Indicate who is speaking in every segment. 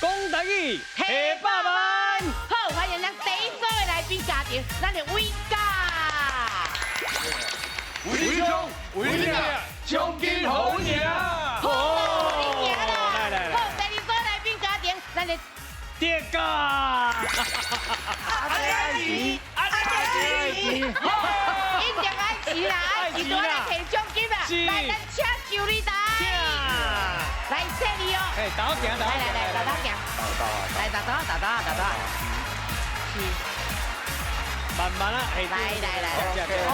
Speaker 1: 講台語，下百萬。
Speaker 2: 好，歡迎咱第一組的來賓家庭，咱的偉嘉。
Speaker 3: 偉雄、偉領，獎金予阮贏。
Speaker 2: 好，你贏啦！
Speaker 1: 來來來。
Speaker 2: 好，第二組來賓家庭，咱的
Speaker 1: 德甲。
Speaker 3: 阿吉，阿吉，
Speaker 2: 一定愛錢啦，愛錢都來提獎金啦。來，咱請就你台。來，請你哦。
Speaker 1: 哎，倒行，
Speaker 2: 來來來，豆豆行。來，豆豆，豆豆，豆豆。是。
Speaker 1: 慢慢啊，
Speaker 2: 來來來。哦。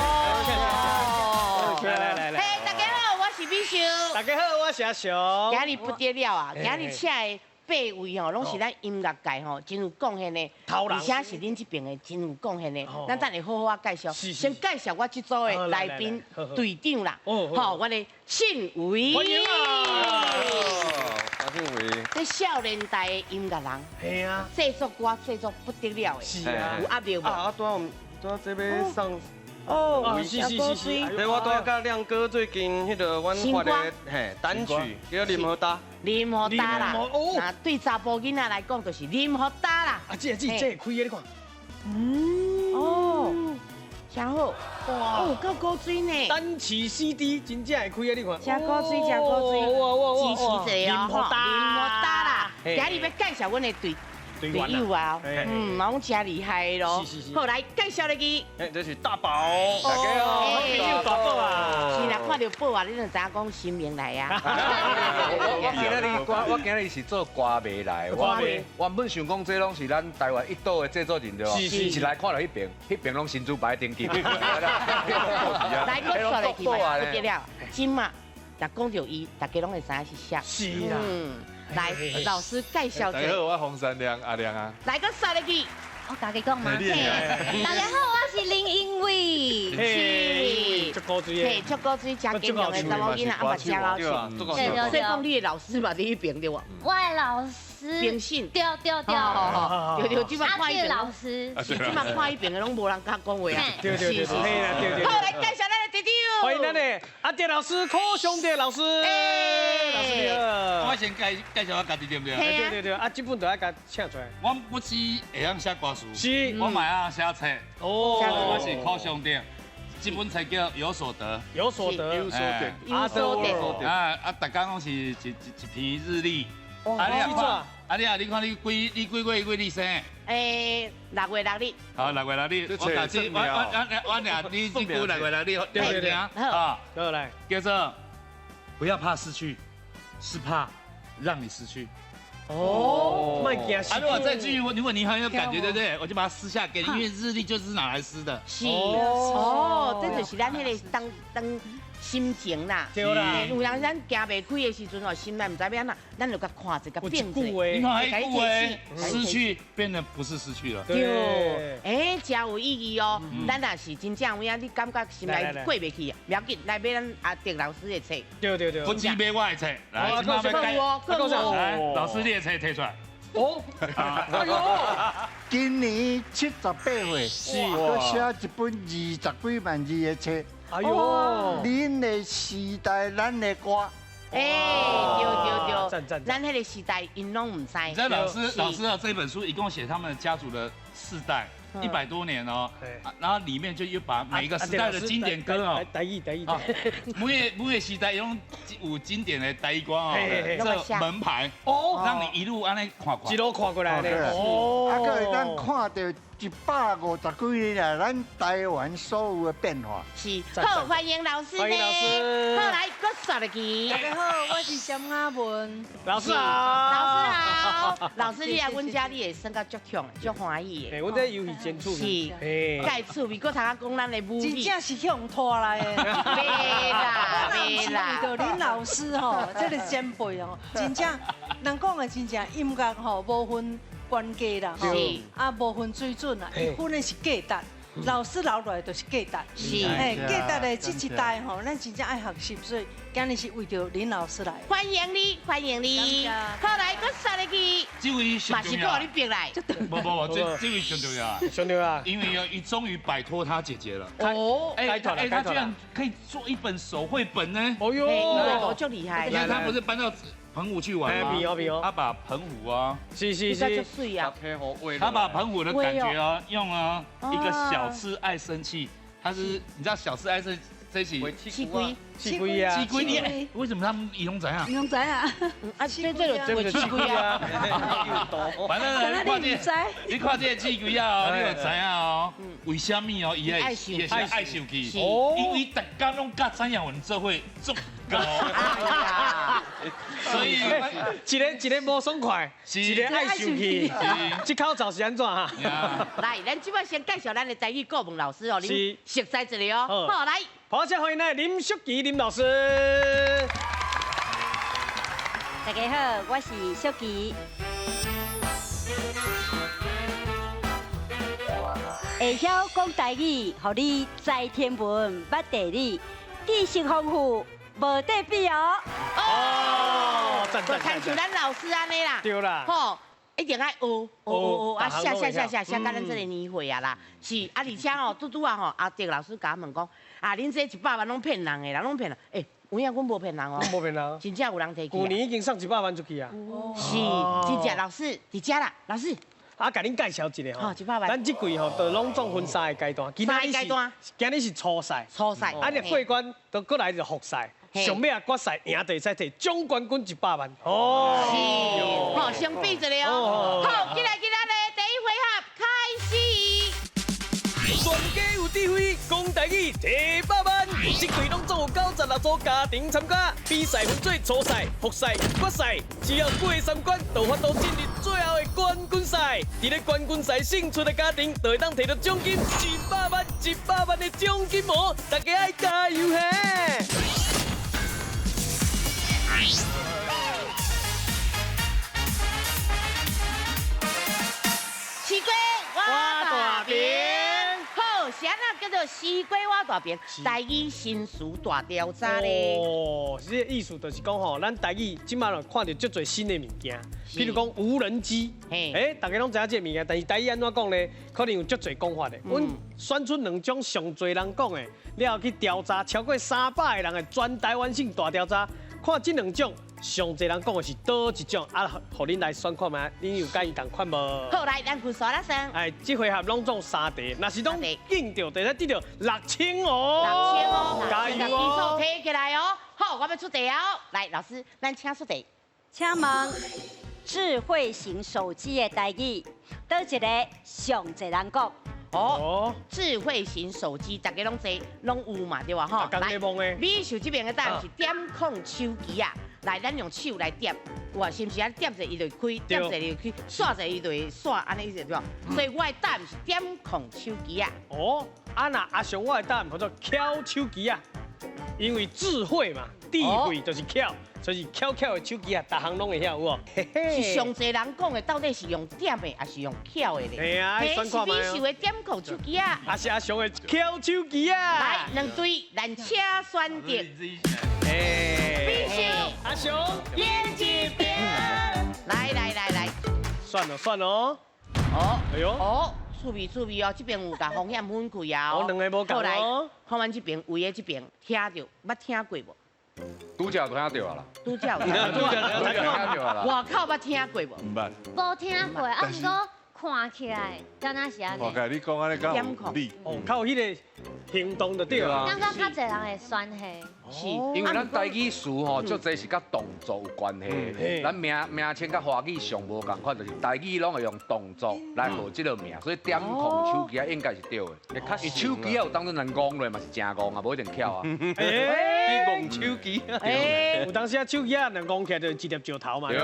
Speaker 1: 來來來。
Speaker 2: 嘿，大家好，我是美秀。
Speaker 1: 大家好，我是阿雄。
Speaker 2: 今日不得了啊！今日請的八位吼，攏是咱音樂界吼真有貢獻的，而且是恁這邊的真有貢獻的。咱等下好好啊介紹。先介紹我這組的來賓隊長啦，好，我的信維。
Speaker 1: 歡迎啊！
Speaker 3: 阿信維。
Speaker 2: 這少年代的音樂人，
Speaker 1: 係啊，
Speaker 2: 製作歌製作不得了的，
Speaker 1: 是啊，
Speaker 2: 有壓力無？
Speaker 3: 啊，拄拄這欲上。
Speaker 2: 哦，
Speaker 1: 是是是是，
Speaker 3: 對，我拄仔佮亮哥最近彼个阮發的嘿單曲叫林和達，
Speaker 2: 林和達啦，那對查埔囡仔來講就是林和達啦。
Speaker 1: 啊，這這這會開的，你看。
Speaker 2: 嗯，哦，真好，哇，哦，夠古錐呢。
Speaker 1: 單曲 CD 真正會開的，你看。
Speaker 2: 真古錐，真古錐，
Speaker 1: 哇哇哇，
Speaker 2: 支持者哦，
Speaker 1: 林和達，
Speaker 2: 林和達啦。今日欲介紹阮的隊隊友啊，嗯，攏真厲害咯。好，來介紹入去。
Speaker 3: 哎，這是大寶，大家好，
Speaker 1: 朋友大寶啊。
Speaker 2: 是啦，看著寶啊，你就知影講新名來啊。
Speaker 4: 我今日是做歌迷來，
Speaker 1: 歌迷。
Speaker 4: 原本想講這攏是咱台灣一島的製作人對無？
Speaker 1: 是是。
Speaker 4: 是來看著彼邊，彼邊攏新竹牌登記。
Speaker 2: 來，閣煞落去嘛，不得了。這馬，若講著伊，大家攏會知影是誰。
Speaker 1: 是啦。
Speaker 2: 嗯。來，老師介紹。
Speaker 5: 大家好，我洪三亮阿亮啊。
Speaker 2: 來，閣煞落去。
Speaker 6: 我家己講嘛。大家好，我是林英偉。
Speaker 2: 是。
Speaker 1: 足古錐的。
Speaker 2: 嘿，足古錐，誠堅強的查某囡仔，啊嘛誠𠢕唱。所以講你的老師嘛佇彼邊對無？
Speaker 6: 我的老師。
Speaker 2: 平信。
Speaker 6: 對對對。
Speaker 2: 對對，這馬看彼邊。
Speaker 6: 老師。
Speaker 2: 是這馬看彼邊的攏無人敢講話啊。
Speaker 1: 對對對。
Speaker 2: 是是。好，來介紹咱的隊長。
Speaker 1: 歡迎咱的阿哲老師，柯雄哲老師。老師你好。
Speaker 7: 我先介紹我家己對不對？
Speaker 1: 對對對，啊，這本就愛共請出來。
Speaker 7: 我不只會曉寫歌詞，
Speaker 1: 是，
Speaker 7: 我嘛會曉寫冊。
Speaker 1: 哦，
Speaker 7: 我是柯雄哲，這本冊叫《有所得》。
Speaker 1: 有所得，
Speaker 5: 有所得，
Speaker 2: 有所得。
Speaker 7: 啊啊！逐工攏是一篇日曆。啊，你看，啊你啊，你看你幾月幾日生？
Speaker 2: 欸，6月6日。
Speaker 7: 好，六月六日。我講這，我我你這句六月六日，對對對。
Speaker 2: 好，
Speaker 1: 好來，
Speaker 7: 叫做不要怕失去，是怕讓你失去。
Speaker 1: 哦，莫驚
Speaker 7: 啊！如果這句，如果你很有感覺，對不對？我就把它撕下給你，因為日曆就是拿來撕的。
Speaker 2: 是哦，這就是咱彼个當當心情啦。
Speaker 1: 對啦。
Speaker 2: 有人咱行袂開的時陣哦，心內毋知欲按怎，咱就共看一共變一。
Speaker 7: 你看彼句話，失去變得不是失去了。
Speaker 2: 對。欸，真有意義哦。咱若是真正有影，你感覺心內過袂去，無要緊，來買咱阿哲老師的冊。
Speaker 1: 對對對。
Speaker 7: 不止買我的冊，來，
Speaker 2: 來，
Speaker 7: 老師你的冊提出來。
Speaker 1: 哦，哎呦，
Speaker 8: 今年78歲，閣寫一本20幾萬字的冊。
Speaker 1: 哎呦，
Speaker 8: 恁的時代，咱的歌。
Speaker 2: 欸，對對對，咱彼个時代𪜶攏毋知。
Speaker 7: 你知道老師，老師啊，這本書一共寫他們家族的世代。100多年哦，然後裡面就又把每一個時代的經典歌哦，
Speaker 1: 台語台語，
Speaker 7: 每個時代用有經典的台語歌哦，這門牌哦，讓你一路按呢看過，
Speaker 1: 一路看過來的
Speaker 8: 哦。啊，閣會當看著150幾年來，咱台灣所有的變化。
Speaker 2: 是，好，歡迎老師
Speaker 1: 歡迎老師。
Speaker 2: 好，來，閣煞入去。
Speaker 9: 大家好，我是蕭亞文。
Speaker 1: 老師好，
Speaker 2: 老師好，老師你來阮遮，你會算甲足暢，足歡喜的。
Speaker 1: 欸，阮這遊戲真趣
Speaker 2: 味，是，蓋趣味，閣通仔講咱的母語。
Speaker 9: 真正是予人拖來的。
Speaker 2: 袂啦，袂啦。
Speaker 9: 為著林老師吼，這个前輩哦，真正人講的真正音樂吼，無分懸低啦，吼，啊，無分水準啦，伊分的是價值。老師留落來就是價值，
Speaker 2: 是，
Speaker 9: 嘿，價值的這一代吼，咱真正愛學習，所以今日是為著林老師來。
Speaker 2: 歡迎你，歡迎你。好，來，閣煞入去。
Speaker 7: 這位上重要。
Speaker 2: 嘛是閣予你逼來。
Speaker 7: 無無無，這位上重要。
Speaker 1: 上重要。
Speaker 7: 因為伊終於擺脫他姐姐了。
Speaker 2: 哦。
Speaker 7: 欸，他居然可以做一本手繪本呢。
Speaker 1: 哦喲。
Speaker 2: 足厲害。
Speaker 7: 因為他不是搬到澎湖去玩吗？他把澎湖啊，
Speaker 1: 是是是，
Speaker 7: 他把澎湖的感觉哦，用了一个小吃爱生气，他是你知道小吃爱生这是
Speaker 2: 气龟，
Speaker 1: 气龟啊，
Speaker 7: 气龟你为什么他们拢知影？
Speaker 9: 拢知影啊，
Speaker 2: 啊，这这就气龟啊，
Speaker 7: 反正你看这，你看这个气龟啊，你就知影哦，为什么哦？伊爱伊爱生气，因为逐工拢佮蔡英文做伙足高，所以
Speaker 1: 一个一个无爽快，一个爱生气，这口罩是按怎哈？
Speaker 2: 来，咱这摆先介绍咱的台语顾问老师哦，您熟悉一下哦。好，来。
Speaker 1: 好，请欢迎来林淑琪林老师。
Speaker 6: 大家好，我是淑琪。会晓讲台语，予你知天文、捌地理，知识丰富，无得比哦。
Speaker 1: 哦，赞赞
Speaker 2: 赞！亲像咱老师按呢啦。
Speaker 1: 对啦。
Speaker 2: 吼，一定爱学学学学啊，写写写写写，佮咱这个年岁啊啦，是啊，而且吼，拄拄啊吼，阿德老师共我问讲，啊，恁这100万拢骗人的啦，拢骗人。欸，有影阮无骗人哦，
Speaker 1: 无骗人，
Speaker 2: 真正有人提去。
Speaker 1: 旧年已经送100万出去啊。
Speaker 2: 是，真正老师伫遮啦，老师。
Speaker 1: 啊，共恁介绍一下吼，100
Speaker 2: 万。
Speaker 1: 咱这季吼都拢总分三个阶段，今日是初赛，
Speaker 2: 初赛，
Speaker 1: 啊，若过关，就阁来就复赛，上尾啊决赛赢就会使摕总冠军100万。
Speaker 2: 哦，是，好，先比一下哦。好，进来进来咧，第一回合开始。
Speaker 1: 全家有智慧，讲台语提100万。这季拢总有96组家庭参加，比赛分做初赛、复赛、决赛，只要过3关，就有法度进入最后的冠军赛。伫咧冠军赛胜出的家庭，就会当摕到奖金100万、100万的奖金哦！大家爱加油嘿！
Speaker 2: 西瓜挖大饼。是按怎叫做西瓜挖大饼？台语新词大调查咧。
Speaker 1: 哦，这个意思就是讲吼，咱台语这摆看到足济新的物件，比如讲无人机，欸，大家拢知影这个物件，但是台语按怎讲咧？可能有足济讲法的。阮选出2种上济人讲的，了后去调查超过300个人的全台湾省大调查，看这2种。上济人讲的是佗一种啊，予恁来选看觅，恁有佮意仝款无？
Speaker 2: 好，来，咱分数来算。
Speaker 1: 哎，这回合拢总3题，若是拢中著，就会得到6000哦。
Speaker 2: 6000哦，
Speaker 1: 加油哦！
Speaker 2: 提起来哦。好，我欲出题哦。来，老师，咱请出题。
Speaker 6: 请问，智慧型手机的台语，佗一个上济人讲？
Speaker 2: 哦，智慧型手机，大家拢知，拢有嘛，对吧？吼，
Speaker 1: 来，
Speaker 2: 美秀这边的答案是点控手机啊。来，咱用手来点，哇，是毋是啊？点者伊就开，点者伊就开，刷者伊就会刷，按呢意思对吧？所以我的答案是点控手机啊。
Speaker 1: 哦，啊那阿雄我的答案叫做巧手机啊，因为智慧嘛，智慧就是巧，所以巧巧的手机啊，逐项拢会晓有无？
Speaker 2: 是上济人讲的，到底是用点的，还是用巧的咧？
Speaker 1: 嘿啊，选看觅。
Speaker 2: 是美秀的点控手机啊，
Speaker 1: 还是阿雄的巧手机啊？
Speaker 2: 来，两队，咱请选择。
Speaker 1: 哎，
Speaker 2: 美秀，
Speaker 1: 阿雄，
Speaker 2: 眼一边。来来来来，
Speaker 1: 算了算了哦。
Speaker 2: 哦，
Speaker 1: 哎呦，
Speaker 2: 哦，趣味趣味哦，这边有共风险分开啊。
Speaker 1: 哦，两个无仝哦。
Speaker 2: 看阮这边，位的这边听著，捌听过无？
Speaker 4: 拄则有听到啦。
Speaker 2: 拄则有
Speaker 4: 听到啦。
Speaker 2: 外口捌听过无？
Speaker 5: 毋捌。
Speaker 6: 无听过，啊，毋过看起来敢若是按呢。
Speaker 5: 看起来你讲按呢较有理。
Speaker 1: 哦，较有彼个行动就对啊。
Speaker 6: 感觉较济人会选彼。
Speaker 2: 是，
Speaker 4: 因为咱台语词吼，足济是佮动作有关系。咱名名称佮华语上无仝款，就是台语拢会用动作来号这个名，所以点控手机啊应该是对的。伊手机啊有当阵人戆落嘛是真戆啊，无一定巧啊。
Speaker 1: 欸，
Speaker 3: 戆手机。
Speaker 1: 欸，有当时啊手机啊，若戆起来就一粒石头嘛。
Speaker 2: 是。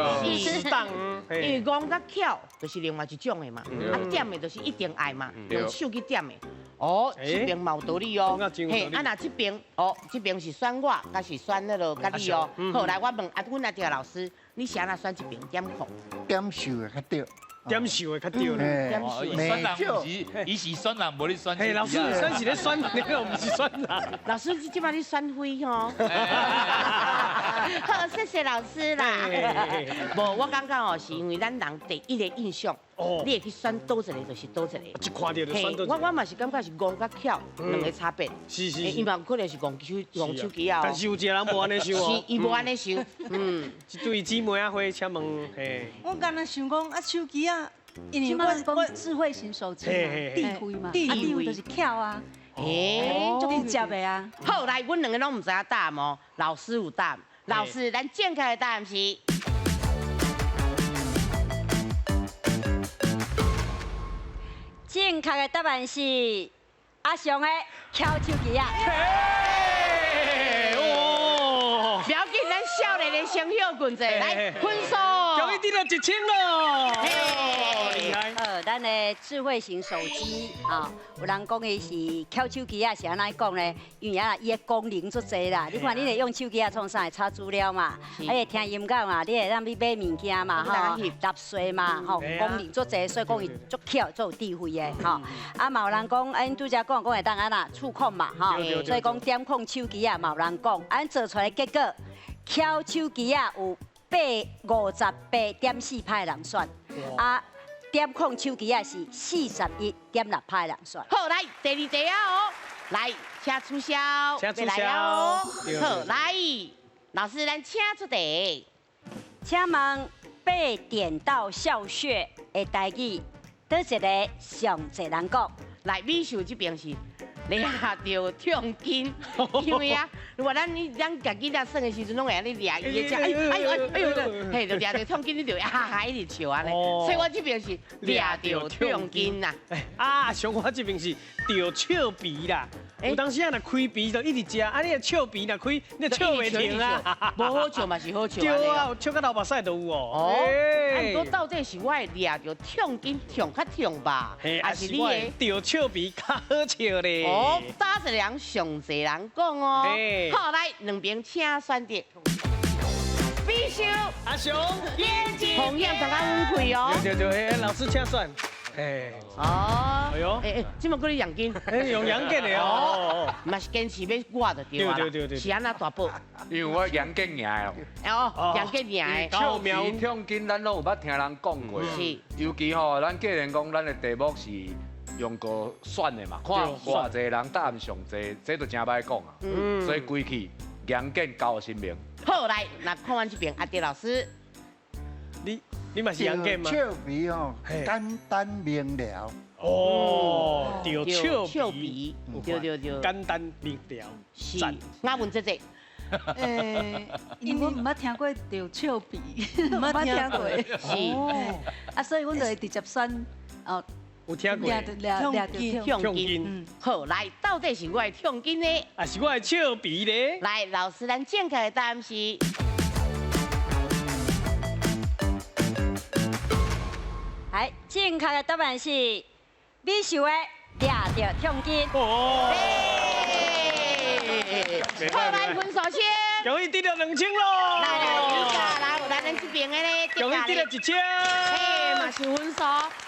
Speaker 1: 因
Speaker 2: 为戆佮巧就是另外一种的嘛，啊点的就是一定爱嘛，用手去点的。哦，这边嘛有道理哦。嘿，啊若这边哦，这边是选我，抑是选那个佮你哦。好，来我问啊，阮阿德老师，你是按怎选这边点控？
Speaker 8: 点数的较对，
Speaker 1: 点数的较对咧。
Speaker 2: 点数。
Speaker 7: 选人毋是，伊是选人，无咧选。
Speaker 1: 嘿，老师，选是咧选，你个毋是选人。
Speaker 2: 老师，你这摆咧选妃吼。好，謝謝老師啦。無，我感覺哦，是因為咱人第一个印象，你會去選佗一个就是佗一個。
Speaker 1: 一看著就選佗一個。
Speaker 2: 我嘛是感覺是戇佮巧兩個差別。
Speaker 1: 是是。
Speaker 2: 伊嘛有可能是戇手機仔。
Speaker 1: 但是有一個人無按呢想哦。
Speaker 2: 是，伊無按呢想。嗯。
Speaker 1: 這對姊妹仔花，請問，嘿。
Speaker 9: 我敢若想講啊，手機仔，因
Speaker 10: 為我智慧型手機嘛，智慧嘛，啊智慧就是巧啊。欸，足直接的啊！
Speaker 2: 好，來，阮兩个攏毋知影答案哦。老師有答案，老師，咱正確的答案是
Speaker 6: 正確的答案是阿雄的巧手機仔。
Speaker 1: 哦，
Speaker 2: 不要緊，咱少年的先歇睏者，來分數，
Speaker 1: 恭喜得到1000咯！厲害！
Speaker 6: 好，咱的智慧型手機啊，有人講伊是巧手機仔，是按怎講呢？因為啊，伊的功能足濟啦。你看，你會用手機仔創啥？查資料嘛，啊，會聽音樂嘛，你會當去買物件嘛，吼，納稅嘛，吼，功能足濟，所以講伊足巧，足有智慧的，吼。啊，嘛有人講，哎，拄才講講會當按怎觸控嘛，吼，所以講點控手機仔嘛有人講，按做出來結果，巧手機仔有58.4%人選，啊。點控手機仔是41.6%人選。
Speaker 2: 好，來第二題啊哦，來，請出痟，
Speaker 1: 請出痟。
Speaker 2: 好，來，老師，咱請出題。
Speaker 6: 請問被點到笑穴的台語，佗一个上濟人講？
Speaker 2: 來，美秀這邊是掠著痛筋，因為啊，如果咱家己在耍的時陣，攏會按呢掠伊的隻，哎呦哎呦哎呦，嘿，就掠著痛筋，你就哈哈一直笑按呢。所以我這邊是掠著痛筋啦。
Speaker 1: 啊，像我這邊是著笑鼻啦。有當時啊，若開鼻就一直食，啊，你的笑鼻若開，你笑袂停啊。
Speaker 2: 無好笑嘛是好笑。
Speaker 1: 對啊，笑到流目屎都有哦。
Speaker 2: 哦，啊，毋過到底是我的掠著痛筋痛較痛吧？還是你的
Speaker 1: 著笑鼻較好笑咧？
Speaker 2: 哦，打一个人上濟人講哦。好，來兩邊請選擇。必修
Speaker 1: 阿雄，
Speaker 2: 紅葉大家分開哦。
Speaker 1: 對對對，老師請選。哎，
Speaker 2: 哦，哎呦，哎哎，這麼過你楊金，
Speaker 1: 哎，用楊建的哦，
Speaker 2: 嘛是堅持欲我就對啊，對對對，是按怎大寶？
Speaker 4: 因為我楊建贏的
Speaker 2: 哦，楊建贏的。
Speaker 4: 笑鼻痛筋，咱攏有捌聽人講過。
Speaker 2: 是。
Speaker 4: 尤其吼，咱既然講咱的題目是用過選的嘛，看偌濟人答案上濟，這就真歹講啊。嗯。所以規氣楊建交新名。
Speaker 2: 好，來，那看阮這邊阿哲老師，
Speaker 1: 你嘛是楊建嗎？
Speaker 8: 笑鼻吼，簡單明了。
Speaker 1: 哦，對，笑鼻，
Speaker 2: 對對對，
Speaker 1: 簡單明了。
Speaker 2: 是。我問姐姐，
Speaker 10: 因為阮毋捌聽過著笑鼻，毋捌聽過。
Speaker 2: 是。
Speaker 10: 啊，所以阮就會直接選哦。
Speaker 1: 有聽過。
Speaker 2: 痛筋。好，來，到底是我的痛筋呢？
Speaker 1: 還是我的笑鼻呢？
Speaker 2: 來，老師，咱正確的答案是。
Speaker 6: 來，正確的答案是美秀的掠著痛筋。
Speaker 1: 哦，
Speaker 2: 好，來分數先。
Speaker 1: 恭喜得到2000咯！
Speaker 2: 來來，來，來，咱這邊的咧，
Speaker 1: 恭喜得到1000。
Speaker 2: 嘿，嘛是分數。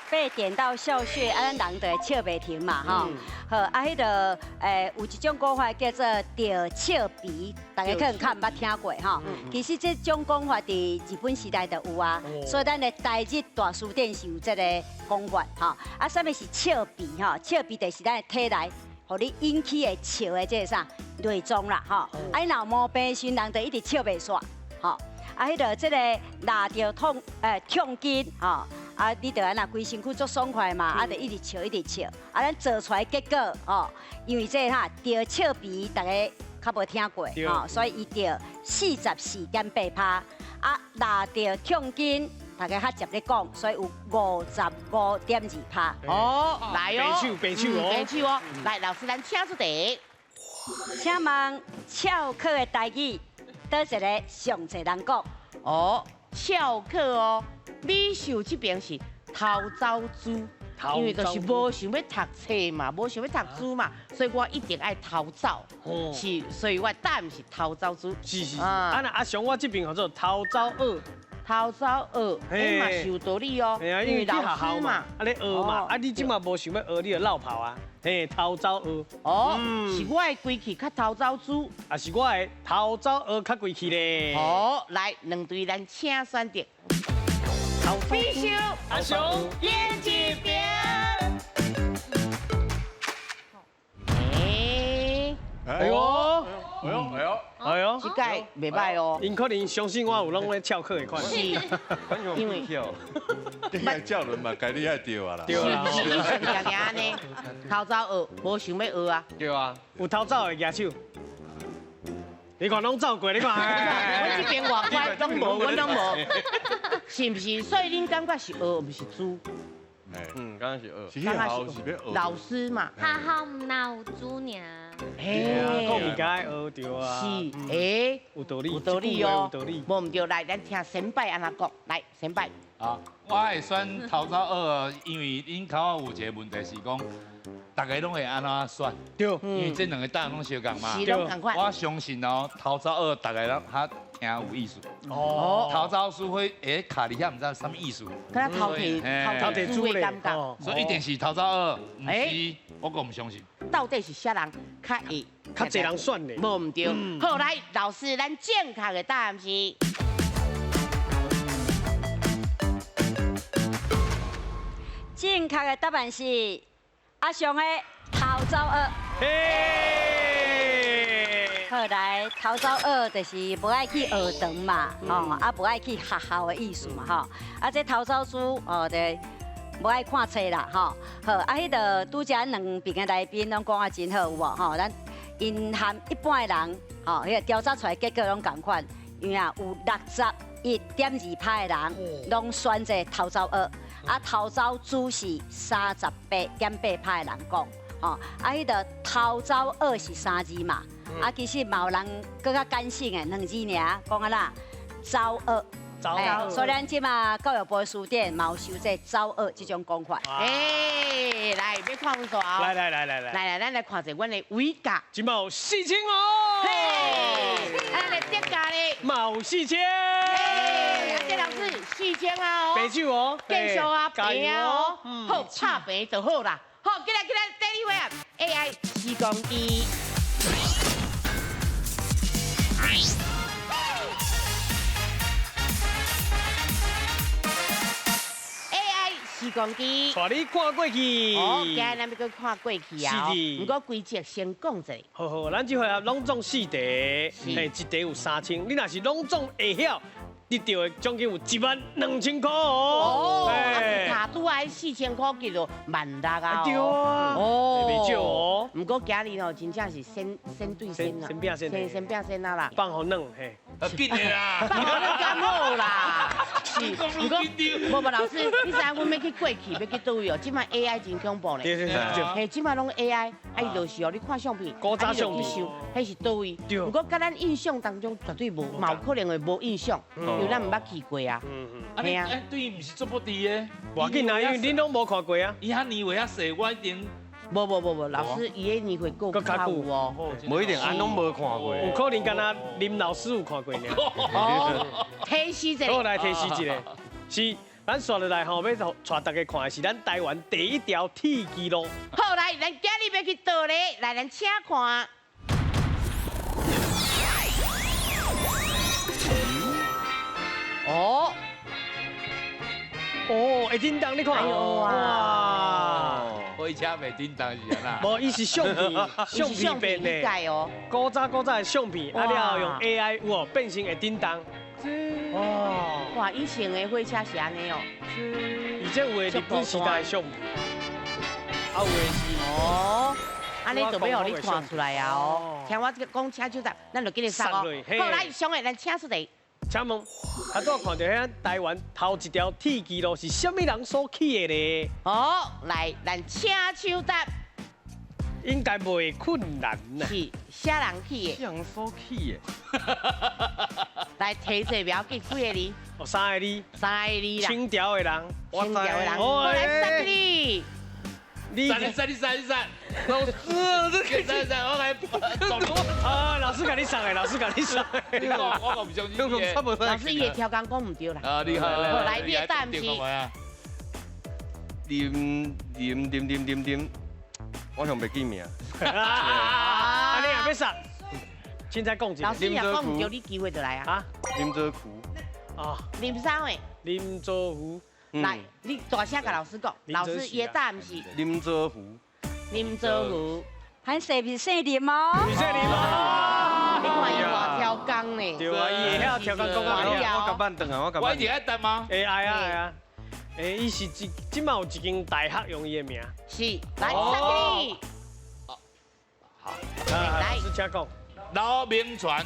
Speaker 6: 被點到笑穴，啊，咱人就會笑袂停嘛，吼。好，啊，彼个有一種講法叫做著笑鼻，大家可能較毋捌聽過吼。其實這種講法佇日本時代就有啊，所以咱的台日大辭典是有這个講法吼。啊，啥物是笑鼻吼？笑鼻就是咱的體內，予你引起的笑的這个啥內臟啦吼。啊，你若有毛病時，人就一直笑袂煞吼。啊，彼个這个掠著痛痛筋吼。啊，你就按怎规身躯足爽快嘛，啊，就一直笑一直笑，啊，咱做出來結果吼，因為這哈著笑鼻，大家較無聽過吼，所以伊著44.8%，啊，掠著痛筋，大家較捷咧講，所以有55.2%。
Speaker 2: 哦，來哦，
Speaker 1: 白手白手哦，
Speaker 2: 白手哦，來，老師，咱請出題。
Speaker 6: 請問翹課的台語，佗一个上濟人講？
Speaker 2: 哦，翹課哦。美秀這邊是偷走豬，因為就是無想欲讀冊嘛，無想欲讀書嘛，所以我一定愛偷走。是，所以我答案是偷走豬。
Speaker 1: 是是。啊，那阿雄我這邊叫做偷走蚵，
Speaker 2: 偷走学，哎嘛是有道理哦。
Speaker 1: 因为去学校嘛，啊咧学嘛，啊你这马无想欲学，你就落跑啊。嘿，偷走学。
Speaker 2: 哦，是我的规气较偷走猪，
Speaker 1: 啊是我的偷走学较规气咧。
Speaker 2: 好，来两队咱请选择。必修
Speaker 1: 阿雄
Speaker 2: 演一边。
Speaker 1: 哎呦，
Speaker 5: 哎呦，哎呦，
Speaker 1: 哎呦，
Speaker 2: 这届袂歹哦。
Speaker 1: 𪜶可能相信我有拢咧翘课的款。
Speaker 2: 是，因为
Speaker 5: 你爱教人嘛，该你爱对啊啦。
Speaker 1: 对啊。
Speaker 2: 是，是，定定按呢，偷走学，无想欲学啊。
Speaker 3: 对啊，
Speaker 1: 有偷走的举手。你看拢走过，你看。
Speaker 2: 阮这边外乖拢无，阮拢无，是毋是？所以恁感觉是学，毋是猪？
Speaker 3: 嗯，刚刚是学。
Speaker 5: 刚刚是学。
Speaker 2: 老师嘛。
Speaker 11: 学校毋若有猪尔。
Speaker 1: 嘿，讲物件爱学对啊。
Speaker 2: 是，哎，
Speaker 1: 有道理，
Speaker 2: 有道理哦，
Speaker 1: 有道理。
Speaker 2: 无毋对，来，咱听先辈按怎讲，来，先辈。
Speaker 7: 啊，我会选头走学，因为恁口有一个问题是讲，大家拢会按怎选？
Speaker 1: 对，
Speaker 7: 因为这两个答案拢相仝嘛。
Speaker 2: 是，拢仝款。
Speaker 7: 我相信哦，头走学大家拢较听有意思。哦。头走书会会卡伫遐，毋知啥物意思。
Speaker 2: 敢若头提头提猪的感觉。
Speaker 7: 所以一定是头走学，毋是我阁毋相信。
Speaker 2: 到底是啥人较会
Speaker 1: 较济人选的？
Speaker 2: 无毋对。好，来，老师，咱正确的答案是。
Speaker 6: 正确的答案是阿雄的头走学。好，来，头走学就是无爱去学堂嘛，吼，啊无爱去学校的意思嘛，吼。啊，这头走书哦，就无爱看册啦，吼。好，啊，彼个拄才两边的来宾拢讲啊真好，有无？吼，咱𪜶和一般的人，吼，彼个调查出来结果拢仝款，因为啊有61.2%的人拢选择头走学。啊，偷走猪是38.8%的人讲，吼，啊，彼个偷走学是三字嘛，啊，其实嘛有人阁较感性的两字尔，讲啊啦，走学，
Speaker 1: 走，
Speaker 6: 所以咱这马教育部的书店嘛有收这走学这种讲法。
Speaker 2: 哎，来，欲看分数啊？
Speaker 1: 来来来来来，
Speaker 2: 来来，咱来看一下阮的伟价，
Speaker 1: 这马有4000哦，
Speaker 2: 嘿，咱的德价咧，
Speaker 1: 嘛有4000。
Speaker 2: 老师，4000啊哦，
Speaker 1: 白酒哦，
Speaker 2: 继续啊，平啊哦，好，拍平就好啦。好，过来过来，第二位啊，AI 施工机。AI 施工机，
Speaker 1: 带你看过去。
Speaker 2: 哦，今日咱欲阁看过去啊。
Speaker 1: 是。
Speaker 2: 毋过规则先讲一下。
Speaker 1: 好好，咱这回合拢总4题，嘿，一题有3000，你若是拢总会晓。得到的奖金有12000块哦！
Speaker 2: 哦，啊，拄仔4000块叫做16000啊！
Speaker 1: 对啊，哦，袂少哦。
Speaker 2: 毋过今日吼，真正是先对先啊，
Speaker 1: 先拼先，
Speaker 2: 先拼先啊啦。
Speaker 1: 放予软嘿，
Speaker 7: 紧的啦，
Speaker 2: 放予软敢好啦。是，毋过，无无老师，你知影阮欲去过去，欲去佗位哦？这摆 AI 真恐怖咧。
Speaker 1: 对对对。
Speaker 2: 嘿，这摆拢 AI，啊伊就是哦，你看相片，
Speaker 1: 古早相片，
Speaker 2: 彼是佗位？
Speaker 1: 对。
Speaker 2: 毋过佮咱印象当中绝对无，嘛有可能会无印象。因为咱毋捌去过啊。
Speaker 7: 嗯。啊，对伊毋是做不滴的。
Speaker 1: 无要紧啊，因为恁拢无看过啊。
Speaker 7: 伊遐年岁遐细，我一定。
Speaker 2: 无无无无，老师伊的年岁阁较久哦。
Speaker 3: 无一定，俺拢无看过。
Speaker 1: 有可能敢若林老师有看过尔。
Speaker 2: 哦，提示一下。
Speaker 1: 好，来提示一下，是咱刷落来吼，欲带大家看的是咱台湾第一条铁支路。
Speaker 2: 好，来，咱今日欲去佗咧，来，咱请看。哦，
Speaker 1: 哦，会叮当，你看，哇，
Speaker 7: 火车袂叮当是按怎？
Speaker 1: 无，伊是相片，相片变的
Speaker 2: 哦。
Speaker 1: 古早古早的相片，啊了用 AI 有无变成会叮当。
Speaker 2: 哦，哇，以前的火车是按呢哦。
Speaker 1: 而且有的日本时代的相片，啊有的是
Speaker 2: 哦，按呢就欲予你看出来啊哦。听我这个讲，请手答，咱就紧来杀哦。好，来，上个咱请出题。
Speaker 1: 请问，啊，拄看到遐台湾头一条铁支路是啥物人所起的咧？
Speaker 2: 好，来，咱请手答。
Speaker 1: 应该袂困难啦。
Speaker 2: 是啥人起的？
Speaker 3: 啥人所起的？
Speaker 2: 来，提者不要紧，几个字？
Speaker 1: 哦，三个字。
Speaker 2: 三个字啦。
Speaker 1: 清朝的人。
Speaker 2: 清朝的人。我来杀你。
Speaker 7: 你三、你三、你三、你三。
Speaker 3: 老師啊，這個
Speaker 7: 來我來。
Speaker 1: 啊，老師共你送的，老師共你送的。
Speaker 7: 你講，我唔相信。
Speaker 2: 老師伊會超工講毋對啦。
Speaker 7: 啊，厲害。
Speaker 2: 來，你的答案是？
Speaker 3: 林林林林林林，我想袂記名。
Speaker 1: 啊，你也欲送？凊彩講一
Speaker 2: 個。老師若講毋對，你機會就來啊。
Speaker 3: 林澤福。
Speaker 1: 啊。
Speaker 2: 林啥話？
Speaker 1: 林澤福。
Speaker 2: 來，你大聲共老師講，老師伊的答案是。
Speaker 3: 林澤福。
Speaker 2: 林澤福。
Speaker 6: 歹勢，毋是姓林哦。
Speaker 1: 毋是姓林哦。
Speaker 2: 你看伊偌超工呢？
Speaker 1: 對啊，伊會曉超工講啊。
Speaker 3: 我甲慢轉啊，我甲。
Speaker 7: 我一定愛答嗎？
Speaker 1: 會愛啊愛啊。欸，伊是一，這馬有一間大學用伊的名。
Speaker 2: 是，來，送給你。
Speaker 7: 好，
Speaker 2: 來，
Speaker 1: 老師請講。
Speaker 7: 劉銘傳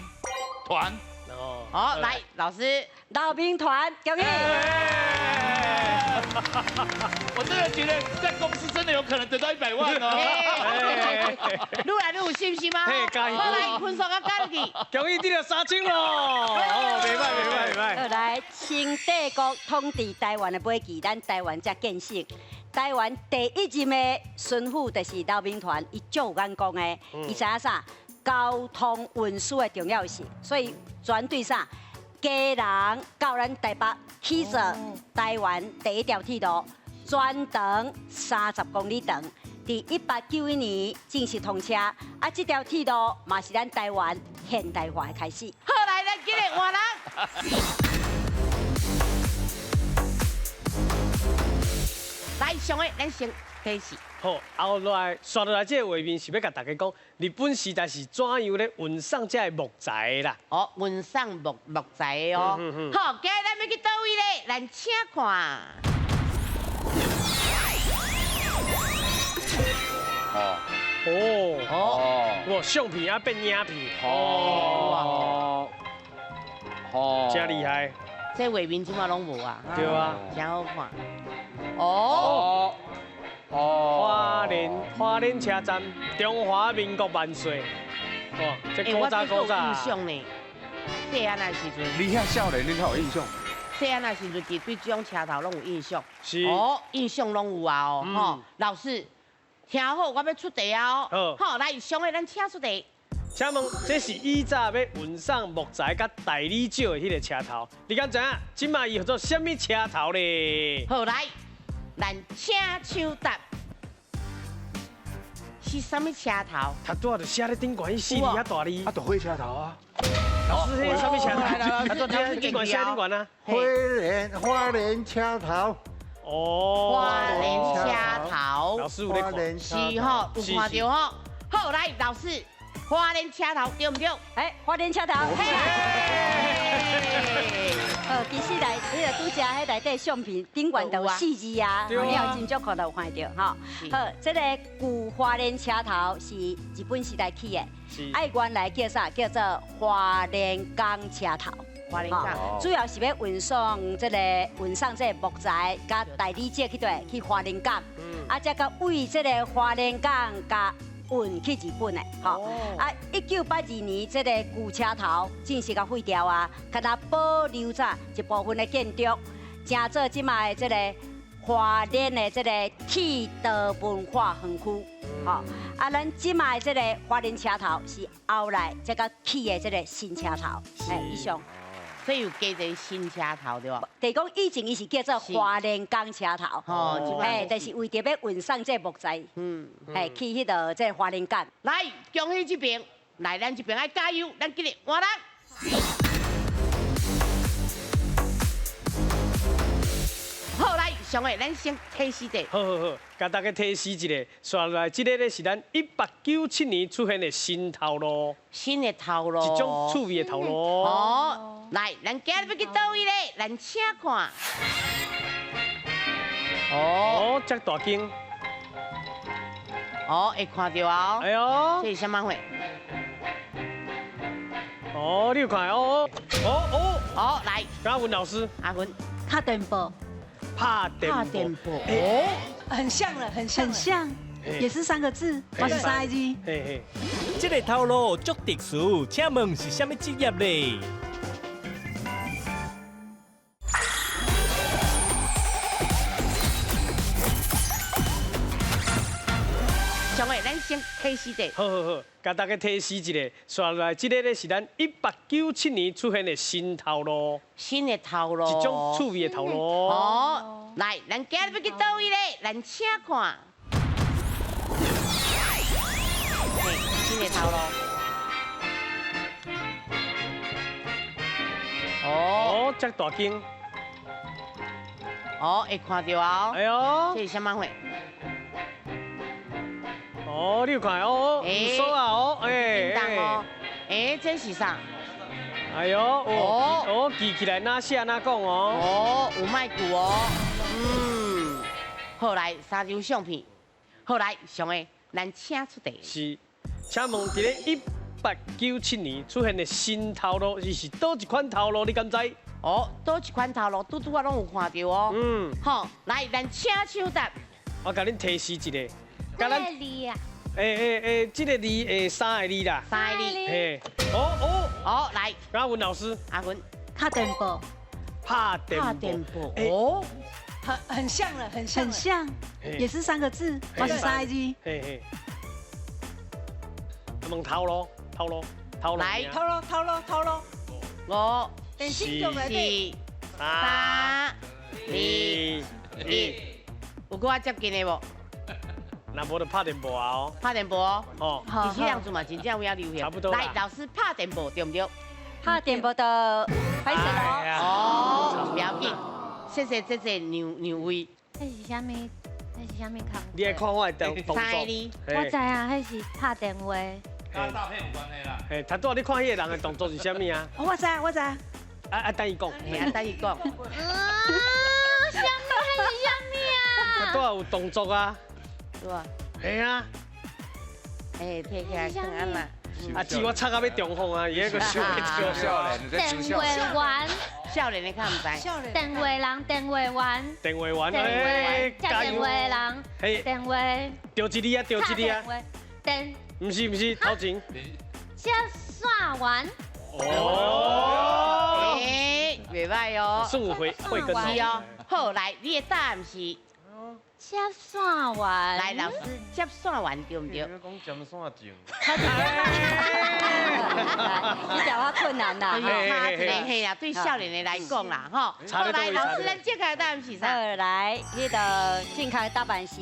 Speaker 7: 團。
Speaker 1: 哦。
Speaker 2: 好，來，老師。
Speaker 6: 劉銘傳，恭喜。
Speaker 7: 我真的覺得在公司真的有可能得到100萬哦。
Speaker 2: 愈來愈有信心嗎？
Speaker 1: 加油！
Speaker 2: 好，來，分數啊，加入去。
Speaker 1: 恭喜得到3000咯！哦，袂歹袂歹袂歹。
Speaker 6: 好，來，清帝國統治台灣的尾期，咱台灣才建省。台灣第一任的巡撫就是劉銘傳，伊足有眼光的，伊知影啥？交通運輸的重要性，所以全對啥？基隆到咱台北起做台灣第一條鐵路，全長30公里長，佇1891年正式通車。啊，這條鐵路嘛是咱台灣現代化的開始。
Speaker 2: 好，來，咱今日換人。來，上個，咱先提示。
Speaker 1: 好，後來刷落來這個畫面是欲共大家講，日本時代是怎樣咧運送這個木材的啦？
Speaker 2: 哦，運送木材的哦。好，今日咱欲去佗位咧？咱請看。
Speaker 4: 哦。
Speaker 1: 哦。哦。哇，相片啊變影片。
Speaker 4: 哦。哦。
Speaker 1: 真厲害。
Speaker 2: 這畫面這馬攏無啊。
Speaker 1: 對啊。
Speaker 2: 真好看。哦。
Speaker 1: 哦，花蓮車站，中華民國萬歲！哇，這古早古早。
Speaker 2: 欸，我有印象呢，細漢的時陣。
Speaker 4: 你遐少年，你較有印象？
Speaker 2: 細漢的時陣，其實對這種車頭攏有印象。
Speaker 1: 是。
Speaker 2: 哦，印象攏有啊哦，吼，老師，聽好，我欲出題啊哦。好，來，上個咱請出題。
Speaker 1: 請問，這是以早欲運送木材佮大理石的彼個車頭，你敢知影？這馬伊號做啥物車頭咧？
Speaker 2: 好，來。咱請搶答，是啥物車頭？
Speaker 1: 他拄仔就寫咧頂懸，彼四字遐大字。
Speaker 4: 啊，就火車頭啊！
Speaker 1: 老師，彼啥物車頭？他拄仔頂懸寫頂懸啊！
Speaker 8: 花蓮車頭。
Speaker 1: 哦。
Speaker 2: 花蓮車頭。
Speaker 1: 老師有咧看。
Speaker 2: 是吼，有看著吼。好，來，老師，花蓮車頭對毋對？
Speaker 6: 哎，花蓮車頭。其實來，彼個拄才彼內底相片頂懸就有四字啊，你有真少看到有看著吼。好，這個舊花蓮車頭是日本時代起的，啊，原來叫啥？叫做花蓮港車頭。
Speaker 2: 花蓮港，
Speaker 6: 主要是欲運送這個運送這個木材佮大理石去佗去花蓮港，啊，才佮為這個花蓮港佮運去日本的，吼啊！1982年，這個舊車頭正式共廢掉啊，敢若保留著一部分的建築，成做這馬的這個花蓮的這個鐵道文化園區，吼啊！咱這馬的這個花蓮車頭是後來才閣起的這個新車頭，哎，以上。
Speaker 2: 所以有加一個新車頭對無？
Speaker 6: 就是講以前伊是叫做花蓮港車頭，哎，就是為著欲運送這木材，哎，去彼度這花蓮港。
Speaker 2: 來，恭喜這邊，來咱這邊愛加油，咱今日換人。好，來，上個咱先提示者。
Speaker 1: 好好好，共大家提示一下，紲落來這個咧是咱1897年出現的新頭路。
Speaker 2: 新的頭路。
Speaker 1: 一種趣味的頭路。
Speaker 2: 哦。來，咱今日欲去佗位咧？咱請看。
Speaker 1: 哦，這大間。
Speaker 2: 哦，會看著啊！
Speaker 1: 哎喲，
Speaker 2: 這是啥物貨？
Speaker 1: 哦，你有看哦哦哦
Speaker 2: 哦，來，
Speaker 1: 阿文老師，
Speaker 2: 阿文，
Speaker 10: 拍電報，
Speaker 1: 拍電報，
Speaker 9: 哦，很像了，很像，
Speaker 10: 很像，也是3個字，嘛是3個字。
Speaker 1: 嘿嘿，
Speaker 12: 這個頭路足特殊，請問是啥物職業咧？
Speaker 2: 上个，咱先提示者。
Speaker 1: 好好好，共大家提示一下，煞来这个咧是咱1897年出现的新头路。
Speaker 2: 新的头路。
Speaker 1: 一种趣味的头路。
Speaker 2: 哦，来，咱今日欲去佗位咧？咱请看。新的头路。
Speaker 1: 哦，这大间。
Speaker 2: 哦，会看到啊！
Speaker 1: 哎呦，
Speaker 2: 这是啥物货？
Speaker 1: 哦，你有看哦，有锁啊哦，哎，
Speaker 2: 哦，哎，这是啥？
Speaker 1: 哎呦，哦，哦，记起来哪写哪讲哦。
Speaker 2: 哦，有麦句哦。嗯，好来，三张相片。好来，上个，咱请出题。
Speaker 1: 是，请问伫咧1897年出现的新头路，伊是佗一款头路？你敢知？
Speaker 2: 哦，佗一款头路，拄拄仔拢有看著哦。嗯，好，来，咱请抢答。
Speaker 1: 我共恁提示一下，
Speaker 11: 几个字啊？
Speaker 1: 这个字三个字啦。
Speaker 2: 三个字。
Speaker 1: 嘿，哦哦
Speaker 2: 哦，来，
Speaker 1: 阿文老师，
Speaker 2: 阿文，
Speaker 10: 拍电报，
Speaker 1: 拍电报，
Speaker 2: 哦，
Speaker 9: 很像了，很像，
Speaker 10: 很像，也是三个字，嘛是三个字。
Speaker 1: 嘿嘿，问头路，头路，头路，
Speaker 2: 来，
Speaker 9: 头路，头路，头路，
Speaker 2: 五。
Speaker 9: 四、
Speaker 2: 3、2、1，有阁较接近的无？
Speaker 1: 那无就拍电报啊哦。
Speaker 2: 拍电报哦。哦。其实样子嘛，真正有影流行。
Speaker 1: 差不多。
Speaker 2: 来，老师拍电报对不对？
Speaker 6: 拍电报就歹势咯。
Speaker 2: 哦，不要紧，谢谢谢谢让让位。
Speaker 11: 那是啥物？那是啥物工？
Speaker 1: 你爱看我的动作。
Speaker 11: 我知啊，彼是拍电话。
Speaker 7: 跟诈骗有关系啦。
Speaker 1: 嘿，头拄仔你看彼个人的动作是啥物啊？
Speaker 10: 我知，我知。
Speaker 1: 啊等伊讲，
Speaker 2: 啊等伊讲。
Speaker 11: 啥物？彼是啥物啊？
Speaker 1: 拄仔有动作啊。
Speaker 2: 对啊。
Speaker 1: 嘿啊。
Speaker 2: 哎，提起来看安啦。
Speaker 1: 啊，姊我插到欲中风啊，伊彼个想欲
Speaker 4: 中。少年，
Speaker 11: 电话员。
Speaker 2: 少年的较毋知。
Speaker 11: 电话人，电话员。
Speaker 1: 电话员，哎，
Speaker 11: 接电话人。电话。
Speaker 1: 对一字啊，对一字啊。
Speaker 11: 电。
Speaker 1: 毋是毋是，头前。
Speaker 11: 接线员。
Speaker 1: 哦，
Speaker 2: 哎，袂䆀哦，
Speaker 1: 算有会会跟
Speaker 2: 是哦。好，来，你的答案是
Speaker 11: 接线员。
Speaker 2: 来，老师，接线员对毋对？
Speaker 3: 讲接线证。
Speaker 6: 你讲话困难啦，
Speaker 2: 差一个嘿啦，对少年的来讲啦，吼。好，来，老师，咱正确答案是啥？
Speaker 6: 好，来，彼个正确的答案是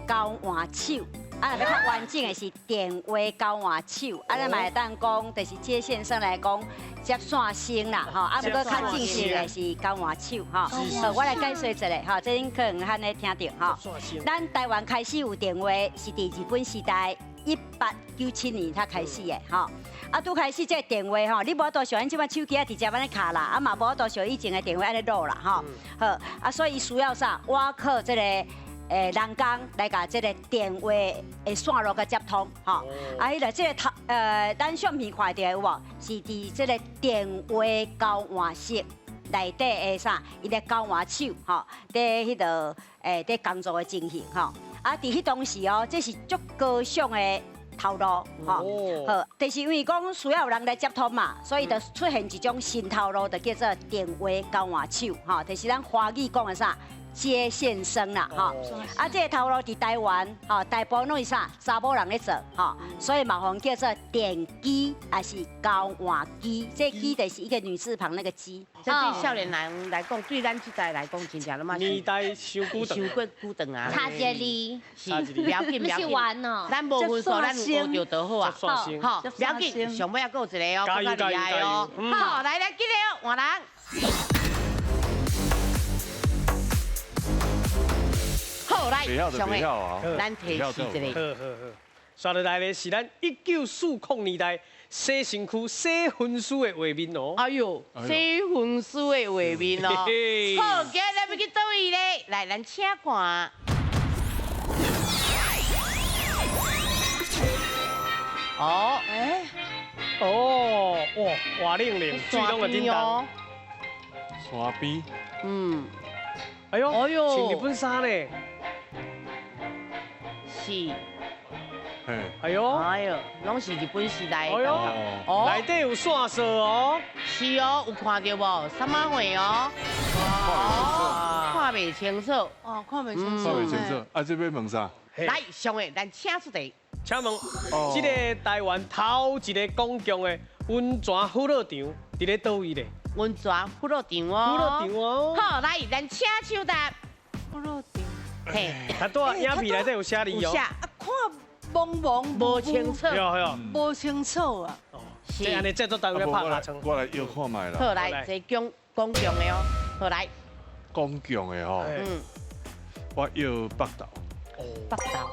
Speaker 6: 交换手。啊，若欲较完整的是电话交换手，啊，咱嘛会当讲，就是接线生来讲接线生啦，吼，啊，毋过较正式的是交换手，吼。好，我来解说一下，吼，这恁可能较呢听著，吼。咱台湾开始有电话是伫日本时代1897年才开始的，吼。啊，拄开始这个电话吼，你无法度像咱这摆手机啊直接按呢敲啦，啊嘛无法度像以前的电话按呢落啦，吼。好，啊，所以需要啥？倚靠这个。人工来共这个电话的线路共接通，吼。啊，彼个这个头，咱相片看著的有无？是伫这个电话交换室内底的啥？伊个交换手，吼，伫彼个伫工作的情形，吼。啊，伫彼当时哦，这是足高尚的头路，吼。好，就是因为讲需要有人来接通嘛，所以就出现一种新头路，就叫做电话交换手，吼，就是咱华语讲的啥？接线生啦，吼，啊，这个头路伫台湾，吼，大部分拢是啥？查某人咧做，吼，所以嘛，予叫做电机，抑是交换机，这机就是一个女字旁那个机。
Speaker 2: 这对少年人来讲，对咱这代来讲，真正拢嘛
Speaker 1: 年代伤久
Speaker 2: 伤过久长啊。
Speaker 11: 差一个字，
Speaker 2: 是，不要紧，不要
Speaker 11: 紧。是哦。
Speaker 2: 咱无分数，咱有学著就好啊。好，不要紧，上尾还阁有一个哦，阁较厉害哦。好，来来，记得哦，换人。好，来，上尾，咱提示一下。
Speaker 1: 好好好，煞落来的是咱1940年代洗身躯、洗分尸的画面哦。
Speaker 2: 哎哟，洗分尸的画面哦。好，今日欲去佗位咧？来，咱请看。哦，
Speaker 9: 哎，
Speaker 1: 哦，哇，活灵灵，水拢会叮当。
Speaker 5: 山边。
Speaker 2: 嗯。
Speaker 1: 哎呦，哎呦，穿日本衫咧。
Speaker 2: 是。
Speaker 1: 哎呦，
Speaker 2: 哎呦，拢是日本时代的。
Speaker 1: 哎呦，哦，内底有线索哦。
Speaker 2: 是哦，有看著无？啥物货哦？哦，看袂清楚。
Speaker 9: 哦，看袂清楚。
Speaker 5: 看袂清楚。啊，这欲问啥？
Speaker 2: 來，上個咱請出題。
Speaker 1: 請問，這个台灣頭一个公共的溫泉遊樂場佇咧佗位咧？
Speaker 2: 溫泉遊樂場哦。
Speaker 1: 遊樂場哦。
Speaker 2: 好，來，咱請搶答。
Speaker 9: 遊樂場。
Speaker 2: 嘿，
Speaker 1: 他拄仔影片內底有寫字哦。
Speaker 2: 有寫。
Speaker 9: 啊，看茫茫
Speaker 2: 無清楚。
Speaker 1: 對對。
Speaker 9: 無清楚啊。
Speaker 1: 是。按呢，這做單位拍下窗。
Speaker 13: 我來搖看覓啦。
Speaker 2: 好，來，這講公共的哦。好，來。
Speaker 13: 公共的吼。嗯。我搖北投。
Speaker 1: 哦。
Speaker 2: 北投。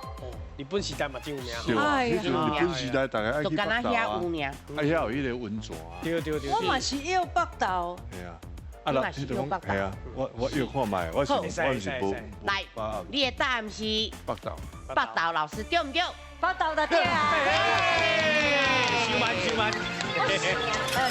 Speaker 1: 日本時代嘛真有名。
Speaker 13: 對啊，彼陣日本時代大家愛去北投啊。啊，遐有彼个溫泉。
Speaker 1: 對對對。
Speaker 9: 我嘛是搖北投。
Speaker 13: 係啊。啊，那彼種係啊，我搖看覓，我是我是無。
Speaker 2: 來，你的答案是
Speaker 13: 北投。
Speaker 2: 北投老師對毋對？
Speaker 6: 北投就對啊。
Speaker 1: 收慢收慢。
Speaker 6: 好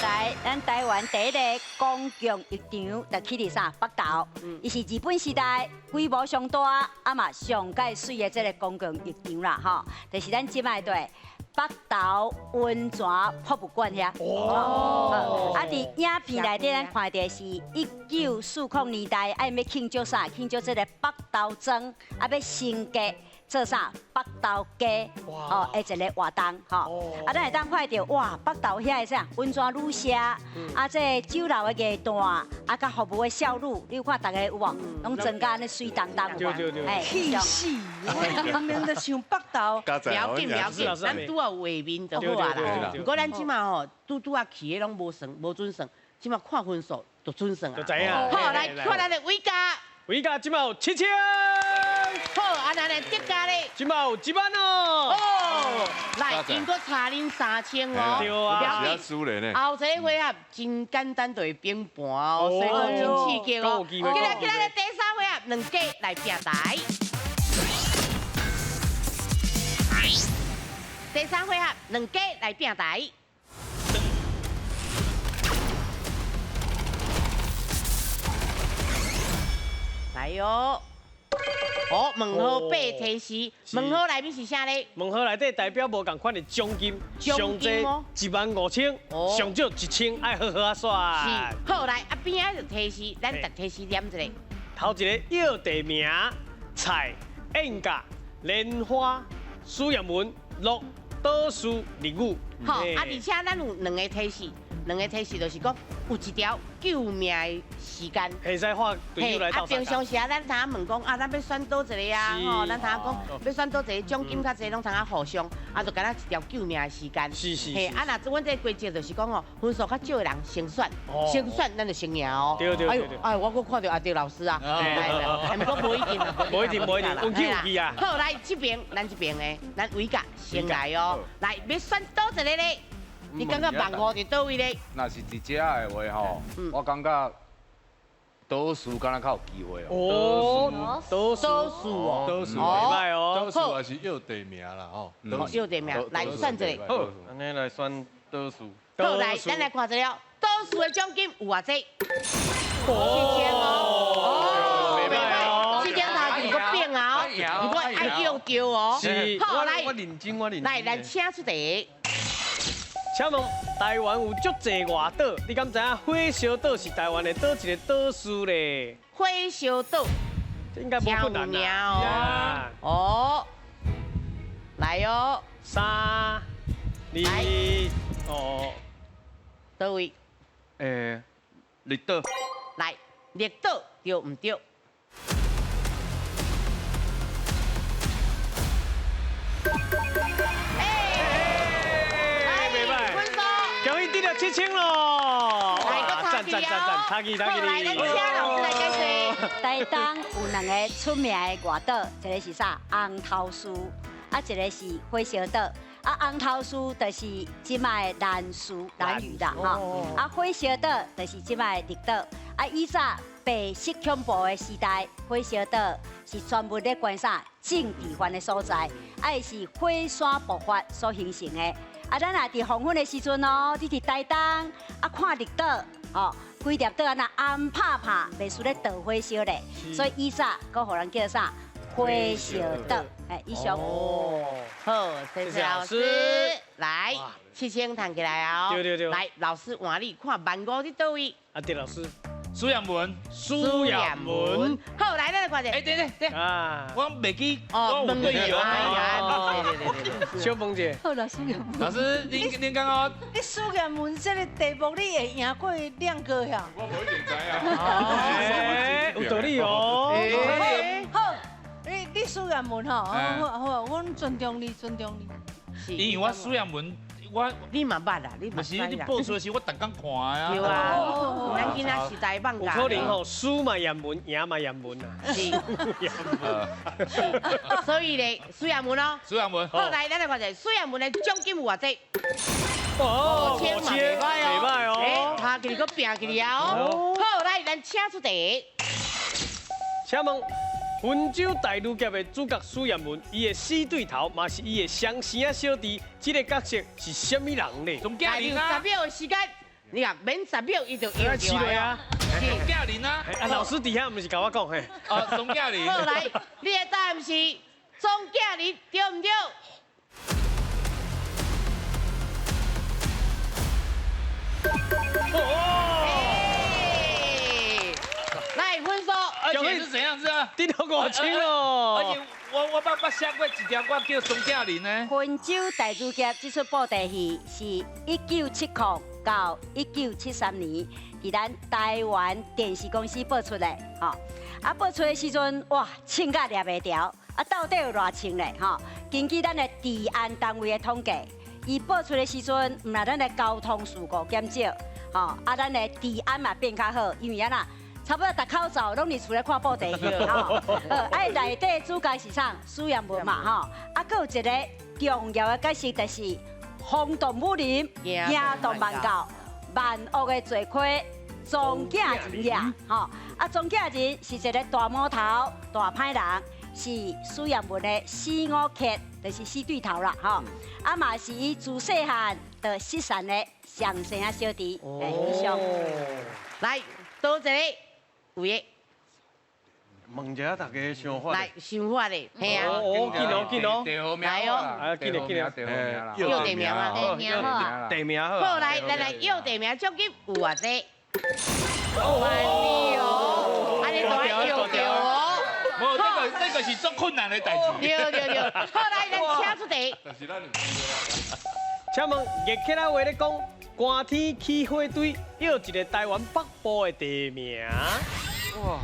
Speaker 6: 來，咱台灣第一個公共浴場就起佇啥？北投，伊是日本時代規模上大，啊嘛上蓋媠的這個公共浴場啦，吼，就是咱這擺對北投溫泉博物館遐。哦。啊，佇影片內底咱看著是1940年代，愛欲慶祝啥？慶祝這個北投莊，啊欲升格。做啥？北投街哦，的一个活動吼，啊，咱會當看著哇，北投遐的啥溫泉旅社，啊，這個酒樓的藝旦，啊，佮服務的少女，你有看逐个有無？攏妝甲按呢媠當當有無？
Speaker 9: 氣死！我明明就想北投，
Speaker 2: 不要緊，不要緊，咱拄仔有畫面就好啊啦。毋過咱這馬吼，拄拄仔去的攏無算，無準算，這馬看分數就準算啊。
Speaker 1: 就知影。
Speaker 2: 好，來看咱的偉嘉。
Speaker 1: 偉嘉這馬有7000。
Speaker 2: 好，啊，咱來德嘉咧，
Speaker 1: 這馬有1萬哦。
Speaker 2: 哦，來，𪜶閣差恁3000哦。
Speaker 1: 對啊。
Speaker 2: 後一个回合真簡單，就會平盤哦，所以講真刺激哦。今日今日第三回合，兩家來拼台。第三回合，兩家來拼台。來喲。哦，問號八提示，問號內面是啥咧？
Speaker 1: 問號內底代表無仝款的獎金，上濟15000，上少1000，愛好好仔選。
Speaker 2: 是，好來，啊邊仔就提示，咱逐提示念一下。
Speaker 1: 頭一个藥地名、菜、燕甲、蓮花、蘇葉文、鹿、島嶼、日語。
Speaker 2: 好，啊，而且咱有兩個提示。兩個提示就是講有一條救命的時間，
Speaker 1: 會使喊隊友來鬥。
Speaker 2: 啊，平常時啊，咱通問講啊，咱欲選佗一個啊，吼，咱通講欲選佗一個獎金較濟，攏通啊互相，啊，就敢若一條救命的時間。
Speaker 1: 是是。
Speaker 2: 嘿，啊，若阮這個規則就是講哦，分數較少的人先選，先選咱就先贏哦。
Speaker 1: 對對對。
Speaker 2: 哎呦，我閣看著阿德老師啊，哎，毋過無一定啊，
Speaker 1: 無一定，無一定，運氣有氣啊。
Speaker 2: 好，來這邊，咱這邊的，咱偉嘉先來哦，來，欲選佗一個咧？你感覺萬五佇佗位咧？
Speaker 4: 若是佇遮的話吼，我感覺倒數敢若較有機會
Speaker 1: 哦。倒數，
Speaker 2: 倒數哦，
Speaker 13: 倒數袂歹哦。倒數也是藥地名啦吼。
Speaker 2: 藥地名，來選一个。
Speaker 3: 好，按呢來選倒數。
Speaker 2: 好，來，咱來看一下，倒數的獎金有偌濟？7000哦。袂歹，7000頭前閣變啊哦，毋過愛叫對哦。好，來，
Speaker 3: 我認真，我認真。
Speaker 2: 來，咱請出題。
Speaker 1: 請問台灣有足濟外島，你敢知影火燒島是台灣的佗一个島嶼咧？
Speaker 2: 火燒島，
Speaker 1: 這應該無困難啦。
Speaker 2: 哦，來哦，
Speaker 1: 3、2，哦，
Speaker 2: 佗位？
Speaker 3: 綠島。
Speaker 2: 來，綠島對毋對？
Speaker 1: 7000咯！讚讚讚讚，差距差距。
Speaker 2: 來，咱請老師來解說。
Speaker 6: 台東有兩个出名的外島，一个是啥？紅頭嶼，啊，一个是火燒島。啊，紅頭嶼就是這擺的蘭嶼、蘭嶼啦，吼。啊，火燒島就是這擺的綠島。啊，以早白色恐怖的時代，火燒島是專門咧關啥政治犯的所在，啊，伊是火山爆發所形成的。啊，咱若佇黃昏的時陣哦，你佇台東啊看綠島，吼，規粒島按呢紅拍拍，袂輸咧導火燒咧，所以以早閣予人叫啥火燒島。哎，以上。
Speaker 2: 哦，好，謝謝老師。來，7000彈起來哦。
Speaker 1: 對對對。
Speaker 2: 來，老師換你看萬五佇佗位？
Speaker 1: 阿德老師，
Speaker 7: 蘇養文，
Speaker 1: 蘇養文。
Speaker 2: 好，來，咱來看。看者。
Speaker 7: 哎，等等等，啊，我袂记，我有对哦。
Speaker 2: 对。
Speaker 1: 小问者。
Speaker 10: 好，老师。
Speaker 7: 老师，您刚刚，
Speaker 9: 你苏彦文这个题目，你会赢过亮哥呀？
Speaker 13: 我无一定知啊。
Speaker 1: 有道理哦。
Speaker 9: 好，你苏彦文吼，好好，我尊重你，尊重你。
Speaker 7: 是。因为我苏彦文。我
Speaker 2: 你嘛捌啦，你
Speaker 7: 不是你报出的时，我逐工看啊。
Speaker 2: 对啊，咱囡仔时代放
Speaker 1: 假。有可能吼，输嘛也文，赢嘛也文啊。
Speaker 2: 是。是。所以咧，苏亚文哦。
Speaker 7: 苏亚文。
Speaker 2: 好，来，咱来看者，苏亚文的奖金有偌济？
Speaker 1: 哦，5000嘛，袂歹哦。
Speaker 2: 哎，他今日阁拼起来哦。好，来，咱请出题。
Speaker 1: 请问。温州大女侠的主角苏彦文，伊的死对头嘛是伊的双生仔小弟，这个角色是啥物人呢？
Speaker 7: 钟嘉玲啊！
Speaker 2: 10秒的时间，你看免10秒，伊就摇
Speaker 1: 起来啊！
Speaker 7: 钟嘉玲啊！
Speaker 1: 啊，老师底下毋是共我讲嘿？
Speaker 7: 哦，钟嘉玲。
Speaker 2: 好来，你的答案是钟嘉玲，对毋对？来分数，
Speaker 7: 而且是怎样子啊？
Speaker 1: 得到5000咯！
Speaker 7: 而且我捌写过一条歌叫《钟嘉玲》呢。
Speaker 6: 温州大女侠这出布袋戏是1970到1973年，伫咱台湾电视公司播出的，吼。啊，播出的时阵，哇，唱甲抓袂牢，啊，到底有偌唱咧？吼，根据咱的治安单位的统计，伊播出的时阵，毋但咱的交通事故减少，吼，啊，咱的治安嘛变较好，因为按怎？差不多逐口罩拢伫厝咧看布袋戏，吼。啊，内底主角是啥？苏彦文嘛，吼。啊，阁有一个重要的角色，就是轰动武林、惊动万教、万恶的罪魁庄景仁呀，吼。啊，庄景仁是一个大魔头、大歹人，是苏彦文的死五客，就是死对头啦，吼。啊，嘛是伊自细汉就失散的双生仔小弟。以上。
Speaker 2: 来，多一个。有的，
Speaker 3: 问一下大家想法。
Speaker 2: 来，想法的，嘿啊。
Speaker 1: 哦，紧哦，紧哦。
Speaker 2: 来哦。
Speaker 1: 啊，紧哦，紧哦。
Speaker 2: 叫地名啊，
Speaker 11: 地名好啊。
Speaker 3: 地名好。
Speaker 2: 好，来来来，叫地名，奖金有偌济？万里哦，按呢都爱叫对哦。
Speaker 7: 无，这个是足困难的代志。
Speaker 2: 对对对。好，来，咱请出题。
Speaker 13: 但是咱有
Speaker 1: 请问，热起来话咧讲，寒天起火堆，叫一个台湾北部的地名。哇！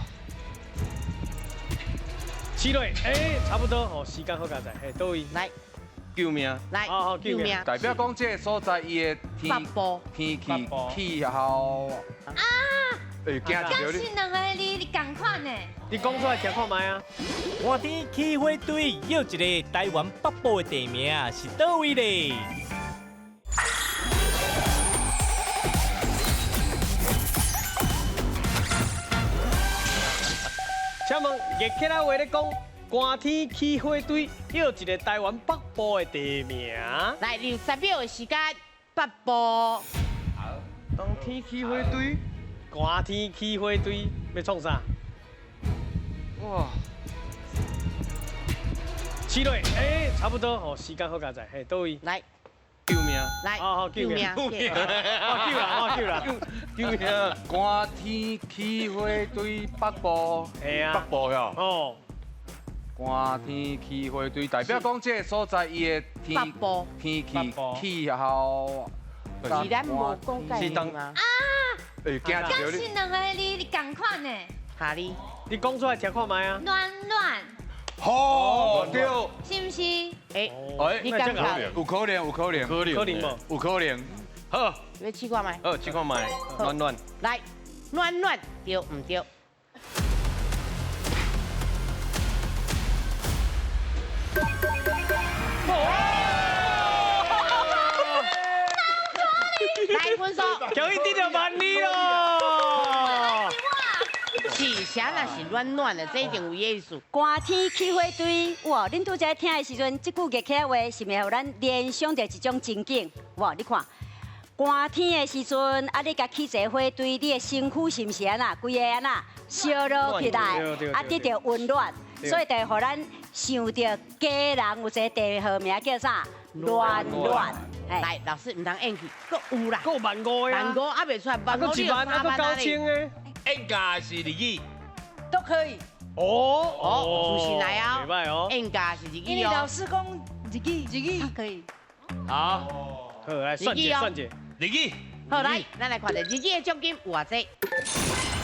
Speaker 1: 起落，哎，差不多哦，时间好佳哉，嘿，佗位
Speaker 2: 来，
Speaker 3: 救命！
Speaker 2: 来，好救命！
Speaker 4: 代表讲这个所在伊的天天气气候
Speaker 11: 啊，
Speaker 4: 哎，惊一
Speaker 11: 跳你。是两个字，你仝款呢？
Speaker 1: 你讲出来听看觅啊！
Speaker 12: 寒天起火堆，叫一个台湾北部的地名是佗位咧？
Speaker 1: 请问，热起来话咧讲，寒天起火堆，叫一个台湾北部的地名。
Speaker 2: 来，你有10秒的时间，北部。
Speaker 3: 冬天起火堆，
Speaker 1: 寒天起火堆，欲创啥？
Speaker 3: 哇！
Speaker 1: 起落，哎，差不多哦，时间好佳哉，嘿，佗位？
Speaker 2: 来。
Speaker 3: 救命！
Speaker 2: 来，
Speaker 1: 好救命！
Speaker 3: 救命！
Speaker 1: 我救啦，我救啦！
Speaker 3: 救命！
Speaker 4: 寒天起火堆北部，
Speaker 1: 系啊，
Speaker 13: 北部呀。
Speaker 1: 哦。
Speaker 4: 寒天起火堆，代表讲这个所在伊的天天气气候。
Speaker 2: 是咱无讲解吗？
Speaker 11: 啊！
Speaker 4: 哎，惊一跳
Speaker 11: 你。是两个字，你仝款呢？
Speaker 2: 哈你，
Speaker 1: 你讲出来听看觅啊。
Speaker 11: 暖暖。
Speaker 4: 好，对，
Speaker 11: 是毋是？
Speaker 2: 哎，
Speaker 4: 哎，
Speaker 2: 你感觉
Speaker 4: 有可能，有可能，
Speaker 13: 可能，
Speaker 1: 可能无？
Speaker 4: 有可能。好，
Speaker 2: 欲试看觅。
Speaker 3: 好，试看觅。暖暖。
Speaker 2: 来，暖暖，对毋对？来分数，
Speaker 1: 叫伊得著万里咯。
Speaker 2: 是，啥若是暖暖的，这一定有意思。
Speaker 6: 寒天起火堆，哇！恁拄才听的时阵，这句热起话是毋是予咱联想到一种情景？哇！你看，寒天的时阵，啊，你共起一个火堆，你的身躯是毋是按怎？规个按怎烧落起来，啊，得到温暖，所以就会予咱想到家人有一个地号名叫啥？暖暖。
Speaker 2: 来，老师毋通演去，阁有啦，
Speaker 1: 阁有15000呀
Speaker 2: ，15000还袂出来，
Speaker 1: 阁1万，啊，阁9000的。
Speaker 7: 演价是日语，
Speaker 9: 都可以。
Speaker 1: 哦
Speaker 2: 哦，自信來啊！
Speaker 1: 袂歹哦。
Speaker 2: 演價是日語哦。
Speaker 9: 因為老師講日語，日語
Speaker 10: 可以。
Speaker 7: 好，
Speaker 1: 好來算者算者，
Speaker 7: 日語。
Speaker 2: 好來，咱來看著日語的獎金有偌濟？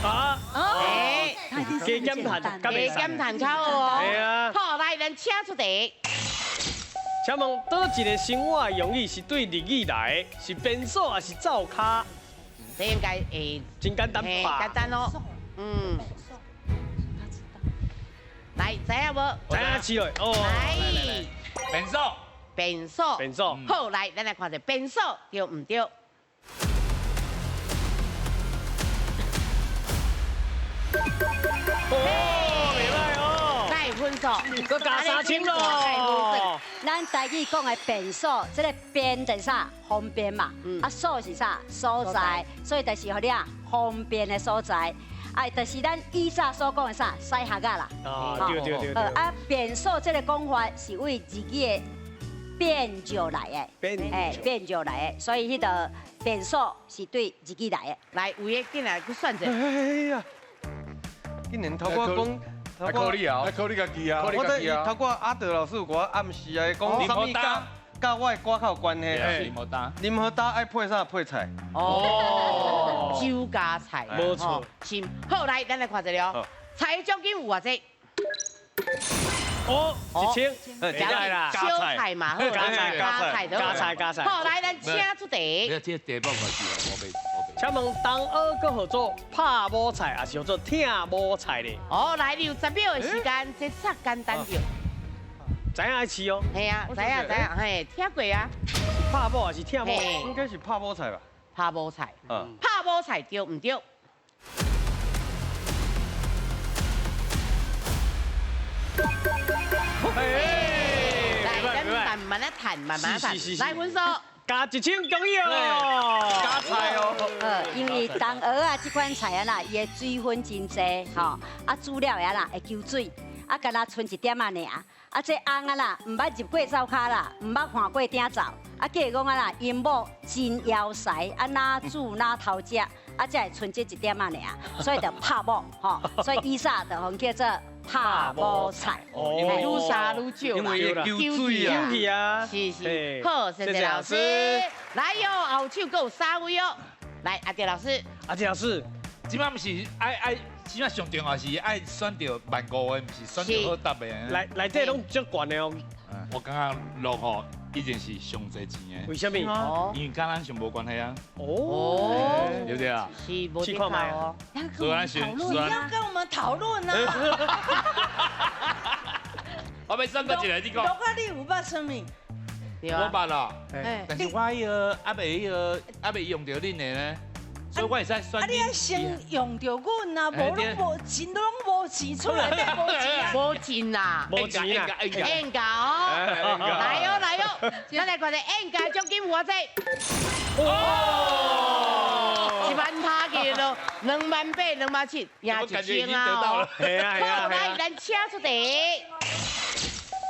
Speaker 1: 啊！
Speaker 2: 哎，
Speaker 1: 加減彈，加
Speaker 2: 減彈較好哦。
Speaker 1: 係啊。
Speaker 2: 好，來，咱請出題。
Speaker 1: 請問佗一个生活的用語是對日語來的，是便所還是灶跤？
Speaker 2: 這應該會
Speaker 1: 真簡單吧？
Speaker 2: 簡單哦。嗯。來，知影無？
Speaker 1: 知影起來哦。
Speaker 2: 來，
Speaker 7: 便所，
Speaker 2: 便所，
Speaker 1: 便所。
Speaker 2: 好，來，咱來看著便所對毋對？
Speaker 1: 哦，袂歹哦。
Speaker 2: 來分數，
Speaker 1: 閣加3000咯。
Speaker 6: 咱台語講的便所，這个便就是啥？方便嘛。啊，所是啥？所在，所以就是予你啊方便的所在。啊，就是咱以早所講的啥？屎礐仔啦。
Speaker 1: 啊，對對對對。
Speaker 6: 啊，便所這个講法是為日語的便就來的，哎，便就來的，所以彼个便所是對日語來的。
Speaker 2: 來，有的進來去算者。
Speaker 3: 哎呀，竟然頭拄講。
Speaker 4: 靠你啊！
Speaker 13: 靠你家己啊！
Speaker 3: 我這頭拄阿德老師有給我暗示啊，講啥物佮我的歌較有關係。
Speaker 7: 林和達，
Speaker 3: 林和達愛配啥配菜？
Speaker 2: 哦，酒家菜，
Speaker 1: 無錯。
Speaker 2: 是，好，來，咱來看一下哦。菜的獎金有偌濟？
Speaker 1: 哦，1000，
Speaker 2: 啦，小菜嘛，好，
Speaker 1: 加菜，
Speaker 2: 加菜，
Speaker 1: 加菜，加菜。
Speaker 2: 好，來，咱請出題。
Speaker 7: 這題目嘛是我袂。
Speaker 1: 請問東蚵閣號做拍某菜，還是叫做疼某菜咧？
Speaker 2: 哦，來，你有10秒的時間，這煞簡單著。
Speaker 1: 知影愛試哦。
Speaker 2: 嘿啊，知影知影，嘿，聽過啊。
Speaker 1: 是拍某還是疼某？
Speaker 3: 應該是拍某菜吧。
Speaker 2: 拍某菜。嗯。拍某菜對毋對？來，咱慢慢啊談，慢慢談。來，分數。
Speaker 1: 加1000，恭喜哦！
Speaker 3: 加菜哦。
Speaker 6: 因為東蚵仔這款菜啊啦，伊的水分真濟吼，啊煮了啊啦會抽水，啊干焦賰一點仔爾，啊這翁啊啦，毋捌入過灶跤啦，毋捌看過鼎灶，啊計講啊啦，𪜶某真枵才，啊哪煮哪偷食，啊才會賰這一點仔爾，所以就拍某吼，所以以早就予叫做拍某菜，
Speaker 2: 愈殺愈少
Speaker 3: 因為會抽水啊，
Speaker 2: 是是，好，謝謝老師。來喲，後手閣有3位哦。來，阿哲老師，
Speaker 1: 阿哲老師，
Speaker 7: 這擺毋是愛，這擺上重要是愛選著萬五的，毋是選著好答的。
Speaker 1: 內內底攏足懸的哦。
Speaker 7: 我感覺落吼已經是上濟錢的。
Speaker 1: 為啥物？
Speaker 7: 因為佮咱上無關係啊。
Speaker 2: 哦，
Speaker 7: 對不對啊？
Speaker 2: 是無得考哦。
Speaker 7: 所以咱先，
Speaker 9: 你要跟我們討論啊。
Speaker 7: 我欲選閣一個，你講。
Speaker 9: 羅啊，你有捌啥物？
Speaker 7: 我捌啦，但是我彼个猶未彼个猶未用著恁的呢，所以我會使選。
Speaker 9: 啊，你愛先用著阮啊，無攏無錢，攏無錢出來，無錢。
Speaker 2: 無錢啦，
Speaker 1: 無錢啊，
Speaker 2: 演價哦，來哦來哦，咱來看下演價獎金有偌濟？哇，1萬拍去咯，2萬8、2萬7，贏1000啊！
Speaker 7: 好，
Speaker 2: 來，咱請出題。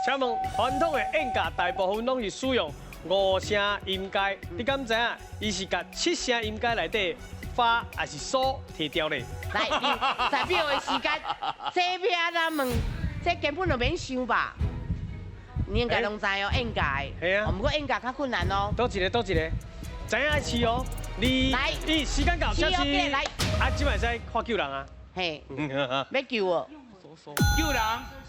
Speaker 1: 請問傳統的演價大部分攏是使用5聲音階，你敢知影？伊是共7聲音階內底發還是嗦提掉咧？
Speaker 2: 來，10秒的時間，這欲按怎問？這根本就免想吧？你應該攏知哦，演價的。
Speaker 1: 係啊。
Speaker 2: 毋過演價較困難哦。
Speaker 1: 倒一个，倒一个，知影愛試哦。2、1，時間到，請試。
Speaker 2: 來。
Speaker 1: 啊，這擺會使看救人啊。
Speaker 2: 嘿。欲救無？
Speaker 7: 救人。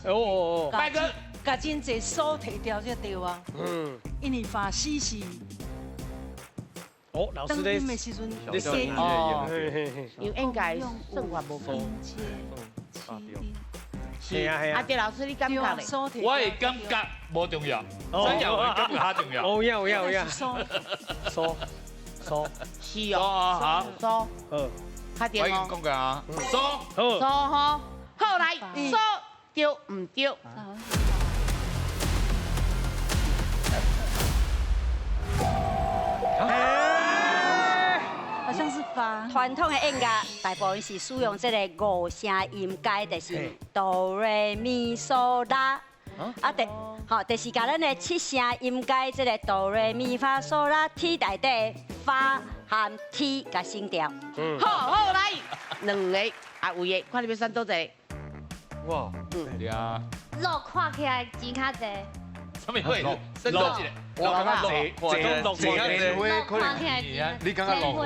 Speaker 1: 哦哦哦。
Speaker 7: 拜哥。
Speaker 9: 共真濟數提掉才對啊。嗯。因為法師是。
Speaker 1: 哦，老師咧。
Speaker 9: 你
Speaker 1: 算
Speaker 2: 哦。因為應該算法無共。
Speaker 1: 是啊係啊。
Speaker 2: 阿哲老師，你感覺咧？
Speaker 7: 我的感覺無重要，真有的感覺較重要。
Speaker 1: 有影有影有影。數數。
Speaker 2: 是哦。
Speaker 7: 好。
Speaker 2: 數。
Speaker 1: 好。
Speaker 2: 較對哦。
Speaker 7: 我已經講過啊。數。
Speaker 1: 好。
Speaker 2: 數吼，好來，數對毋對？
Speaker 10: 好像是發。
Speaker 6: 傳統的音樂大部分是使用這个5聲音階，就是哆來咪嗦啦。啊，第吼，就是共咱的7聲音階這个哆來咪發嗦啦提內底發和提共省掉。
Speaker 2: 好好來，2个啊，有的，看你欲選佗一个。
Speaker 3: 哇，
Speaker 7: 对啊。
Speaker 11: 鹿看起来钱较济。
Speaker 7: 啥物花？生多一个。
Speaker 4: 我感觉坐坐莲花可能，你感觉鹿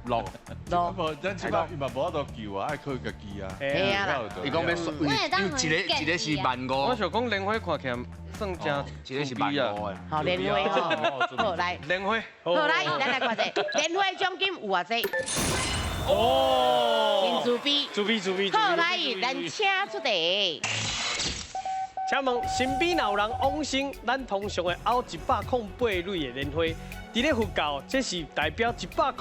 Speaker 4: 鹿
Speaker 2: 鹿，
Speaker 13: 无，咱这摆伊嘛无法度救啊，爱靠家己啊。
Speaker 2: 嘿啊，
Speaker 4: 伊讲欲选，有一个是万五。
Speaker 3: 我想讲莲花看起来算真，
Speaker 4: 一个是万五的。
Speaker 2: 好，莲花吼，好来，
Speaker 3: 莲花，
Speaker 2: 好来，咱来看者，莲花奖金有偌济？哦，真自卑，
Speaker 1: 自卑自卑。
Speaker 2: 好来，咱请出题。
Speaker 1: 请问身边若有人往生，咱通常会拗108蕊的莲花。伫咧佛教，这是代表108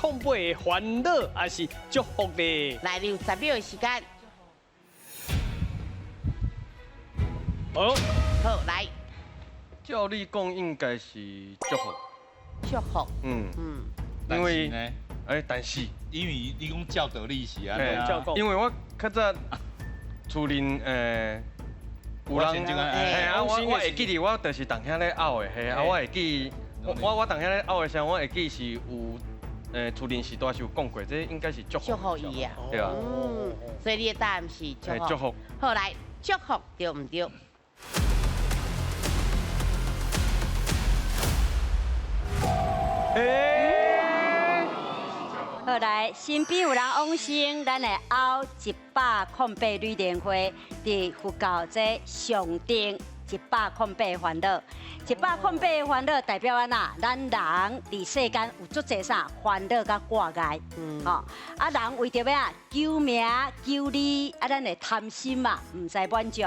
Speaker 1: 个烦恼，还是祝福呢？
Speaker 2: 来，你有10秒的时间。
Speaker 1: 好，
Speaker 2: 好来。
Speaker 3: 照你讲，应该是祝福。
Speaker 2: 祝福。
Speaker 3: 嗯嗯。因为哎，但是
Speaker 7: 因为你讲照道理是啊，
Speaker 3: 因为我较早厝里有人，嘿啊，我会记得，我就是当遐咧拗的，嘿啊，我会记，我当遐咧拗的时候，我会记是有，厝里时代是有讲过，这应该是祝福。
Speaker 2: 祝福伊啊，
Speaker 3: 对啊。
Speaker 2: 嗯，所以你的答案是祝福。
Speaker 3: 祝福。
Speaker 2: 好来，祝福对毋对？好来，身边有人往生，咱会拗108蕊莲花，伫佛教这上顶108烦恼。108烦恼代表按怎？咱人伫世间有足济啥烦恼佮挂碍，吼啊人为著欲啊求名求利，啊咱会贪心嘛，毋知满足，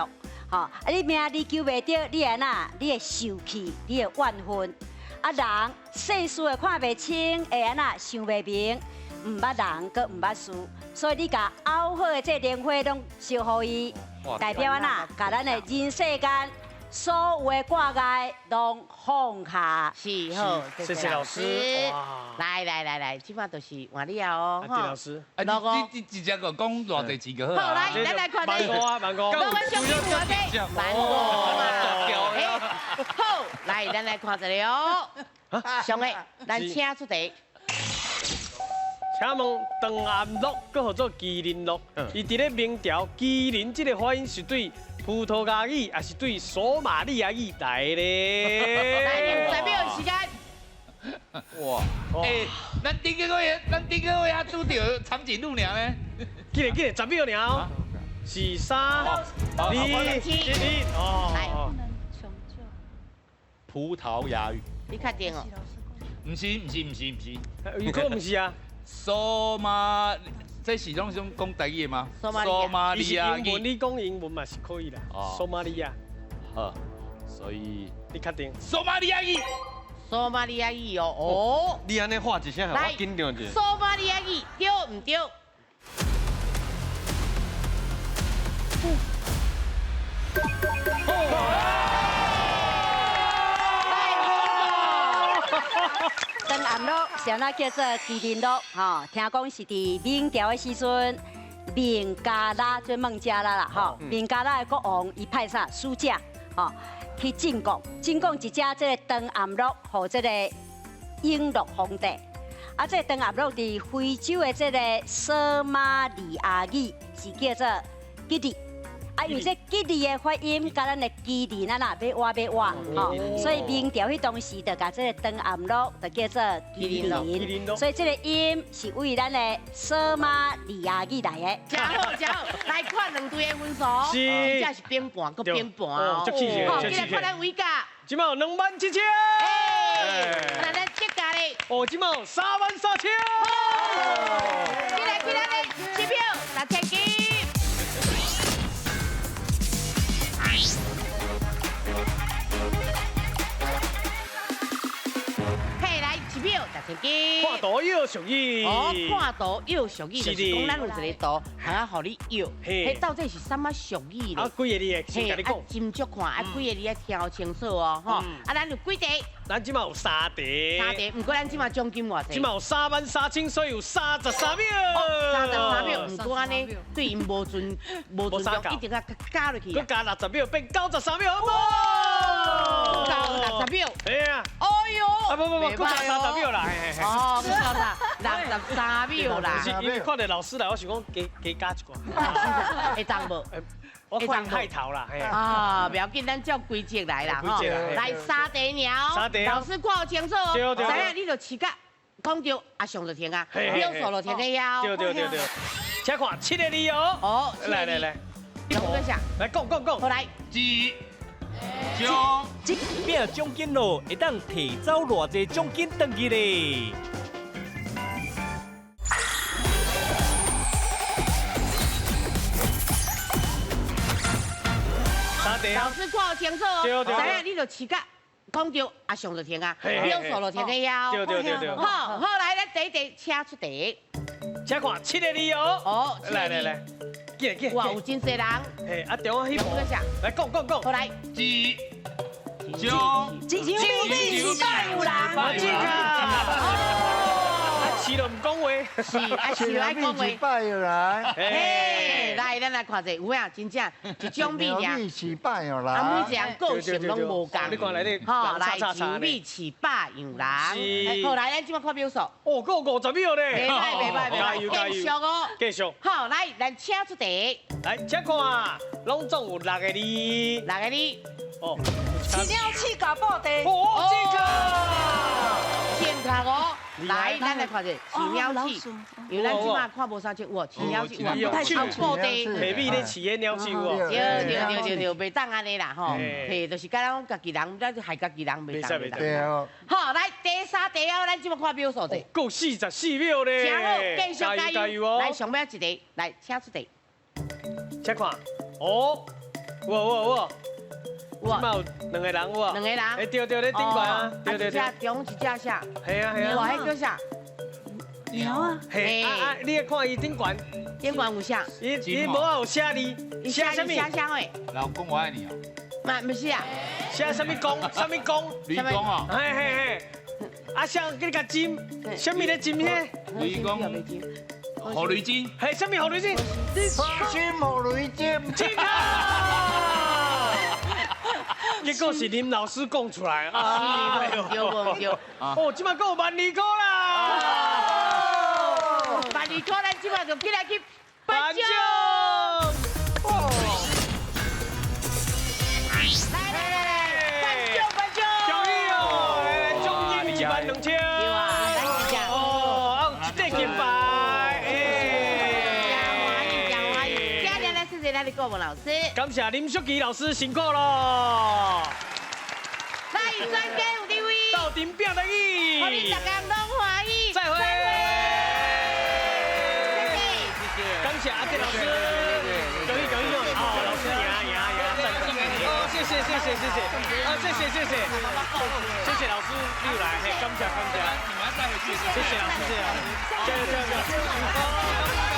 Speaker 2: 吼啊你名利求袂著，你会按怎？你会受气，你会怨恨。啊人世事会看袂清，会按怎？想袂明。毋捌人，阁毋捌事，所以你共拗好的这莲花拢烧予伊，代表按怎？共咱的人世间所有的挂碍拢放下。是好，
Speaker 1: 谢谢老师。
Speaker 2: 来来来来，这摆就是换你啊哦。
Speaker 1: 丁老师，
Speaker 7: 啊你直接个讲偌济钱就好。
Speaker 2: 好来，咱来看
Speaker 1: 万五啊，万五。
Speaker 2: 我们上金偌济？万五嘛。好，来，咱来看一下哦。上个，咱请出题。
Speaker 1: 请问长安乐，阁号做麒麟乐，伊伫咧明朝，麒麟这个发音是对葡萄牙语，还是对索马利亚语来的？
Speaker 2: 来，10秒时间。
Speaker 7: 哇！欸，咱顶个月，咱顶个月还拄著长颈鹿尔呢。
Speaker 1: 记得记得，10秒尔哦。是3、2、1，哦。
Speaker 2: 来。
Speaker 7: 葡萄牙语。
Speaker 2: 你确定哦？
Speaker 7: 毋是，毋是，毋是，毋是。
Speaker 1: 伊可毋是啊。
Speaker 7: 索马，这是拢种讲台语的吗？
Speaker 2: 索
Speaker 7: 马利亚
Speaker 1: 语。英文你讲英文嘛是可以啦。索马利亚。
Speaker 7: 好，所以
Speaker 1: 你确定？
Speaker 7: 索马利亚语。
Speaker 2: 索马利亚语哦，哦。
Speaker 3: 你按呢喊一声，我紧张者。
Speaker 2: 索马利亚语对毋对？
Speaker 6: 长安乐是按怎叫做麒麟乐？吼，听讲是伫明朝的时阵，孟加拉做孟加拉啦，吼，孟加拉的国王伊派啥使者，吼，去进贡，进贡一只这个长安乐，予这个永乐皇帝。啊，这个长安乐伫非洲的这个索马利亚语是叫做吉利。啊，因为这吉利的发音，佮咱的麒麟啊啦，欲活欲活，吼，所以明朝彼当时就共这个长安乐就叫做麒麟，所以这个音是为咱的索马利亚语来的。
Speaker 2: 真好，真好，来看两队的分数，
Speaker 1: 是，
Speaker 2: 这是平盘，阁平盘哦。好，进来看咱伟甲，
Speaker 1: 这摆有27000。
Speaker 2: 那咱这家咧，
Speaker 1: 哦，这摆有33000。
Speaker 2: 进来，进来咧，7票6000金。
Speaker 1: 看图摇俗语。
Speaker 2: 哦，看图摇俗语，就是讲咱有一个图，通啊，予你摇。彼到底是啥物俗语咧？
Speaker 1: 啊，几个字先共你讲。
Speaker 2: 斟酌看，啊，几个字爱听清楚哦，吼。啊，咱有几题？
Speaker 1: 咱这马有3题。
Speaker 2: 3题，毋过咱这马奖金偌济？
Speaker 1: 这马有33000，所以有33秒。
Speaker 2: 33秒，毋过按呢，对𪜶无尽无尽量，一定要加落去。
Speaker 1: 阁加60秒，变93秒，好无？
Speaker 2: 够60秒。
Speaker 1: 哎呀。
Speaker 2: 哎呦。
Speaker 1: 啊不不不，阁差30秒啦。
Speaker 2: 哦，阁差63秒啦。
Speaker 1: 是因为看到老师来，我想讲加加一寡。
Speaker 2: 会当无？
Speaker 1: 我看太头啦。
Speaker 2: 啊，不要紧，咱照规则来啦。
Speaker 1: 规则
Speaker 2: 来沙地鸟。
Speaker 1: 沙地。
Speaker 2: 老师看好清楚哦。知影你就试甲讲著，啊上就停啊，秒数就停在遐。
Speaker 1: 对对对对。请看7个字哦。
Speaker 2: 哦，
Speaker 1: 来来来。
Speaker 2: 来
Speaker 1: 讲讲讲。
Speaker 2: 好来。
Speaker 7: 一、奖，
Speaker 12: 这饼奖金咯，会当提走偌济奖金转去咧？
Speaker 2: 老师看好清楚哦，知影你就试甲讲著，啊上就停啊，秒数就停在遐。
Speaker 1: 对对对对。
Speaker 2: 好，好来，咱第一题请出题。
Speaker 1: 请看7个字哦。
Speaker 2: 哦，
Speaker 1: 来来来，过来过来。
Speaker 2: 哇，有真济人。
Speaker 1: 嘿，啊中啊，彼来讲讲讲。
Speaker 2: 好来。
Speaker 7: 一、奖，
Speaker 10: 一张米是百有人。
Speaker 1: 这个。啊，饲就毋讲话。
Speaker 2: 是，啊，饲爱讲话。
Speaker 8: 百有人。
Speaker 2: 嘿，来，咱来看者，有影真正一种米尔。
Speaker 8: 米饲百样人。
Speaker 2: 啊，每一个人个性拢无仝。
Speaker 1: 你看来你，
Speaker 2: 吼，来一米饲百样人。好，来，咱这摆看秒数。
Speaker 1: 哦，阁有50秒咧。
Speaker 2: 袂歹，袂歹，袂歹，继续哦。
Speaker 1: 继续。
Speaker 2: 好，来，咱请出题。
Speaker 1: 来，请看，拢总有6个字。
Speaker 2: 6个字。
Speaker 1: 哦。
Speaker 9: 饲鸟鼠咬布袋。
Speaker 1: 哦，正确。
Speaker 2: 正确哦。来，咱来看者，饲鸟鼠，因为咱这马看无啥种，哇，饲鸟鼠，有布袋，
Speaker 1: 下米咧饲的鸟鼠哦。
Speaker 2: 对对对对对，袂当按呢啦吼，嘿，就是敢若讲家己人，咱害家己人袂当。
Speaker 8: 对哦。
Speaker 2: 好，来第三、第四，咱这马看秒数者。
Speaker 1: 阁44秒咧。
Speaker 2: 真好，继续加油哦。来，上尾一个，来，请出题。
Speaker 1: 请看，哦，哇哇哇。这马有2个人有无？
Speaker 2: 2个人。
Speaker 1: 哎，对对，咧顶悬啊，对对对。
Speaker 2: 一只中一只啥？
Speaker 1: 系啊系啊。
Speaker 2: 哇，彼叫啥？
Speaker 10: 鸟啊。
Speaker 1: 嘿，啊啊，你看伊顶悬。
Speaker 2: 顶悬有啥？
Speaker 1: 伊伊无有写字，写啥物？
Speaker 2: 写啥话？
Speaker 7: 老公我爱你哦。
Speaker 2: 嘛，不是啊。
Speaker 1: 写啥物公？啥物公？
Speaker 7: 雷公啊。
Speaker 1: 嘿嘿嘿。啊，啥叫你共斟？啥物咧斟遐？
Speaker 7: 雷公。火雷精。
Speaker 1: 嘿，啥物火雷精？
Speaker 8: 金火雷精。
Speaker 1: 正确。结果是林老师讲出来
Speaker 2: 啊！对无对？
Speaker 1: 哦，这马阁有12000块啦！
Speaker 2: 12000块，咱这马就起来去颁奖。来来来来，颁奖颁奖！
Speaker 1: 恭喜哦！奖金12000。
Speaker 2: 对啊，咱一只。
Speaker 1: 哦，啊有一块金牌。哎，
Speaker 2: 真欢喜，真欢喜！接下来谢谢咱的顾问老师。
Speaker 1: 感谢林淑琪老师辛苦咯。
Speaker 2: 来，专家有地位。
Speaker 1: 斗阵拼台语。
Speaker 2: 欢迎大家拢欢喜。
Speaker 1: 再会。谢谢。感谢阿哲老师。恭喜恭喜恭喜！哦，老师赢赢赢！哦，谢谢谢谢谢谢。啊，谢谢谢谢。谢谢老师又来，嘿，感谢感谢。
Speaker 7: 你们要带回去。
Speaker 1: 谢谢老师，谢谢老师。加油加油加油！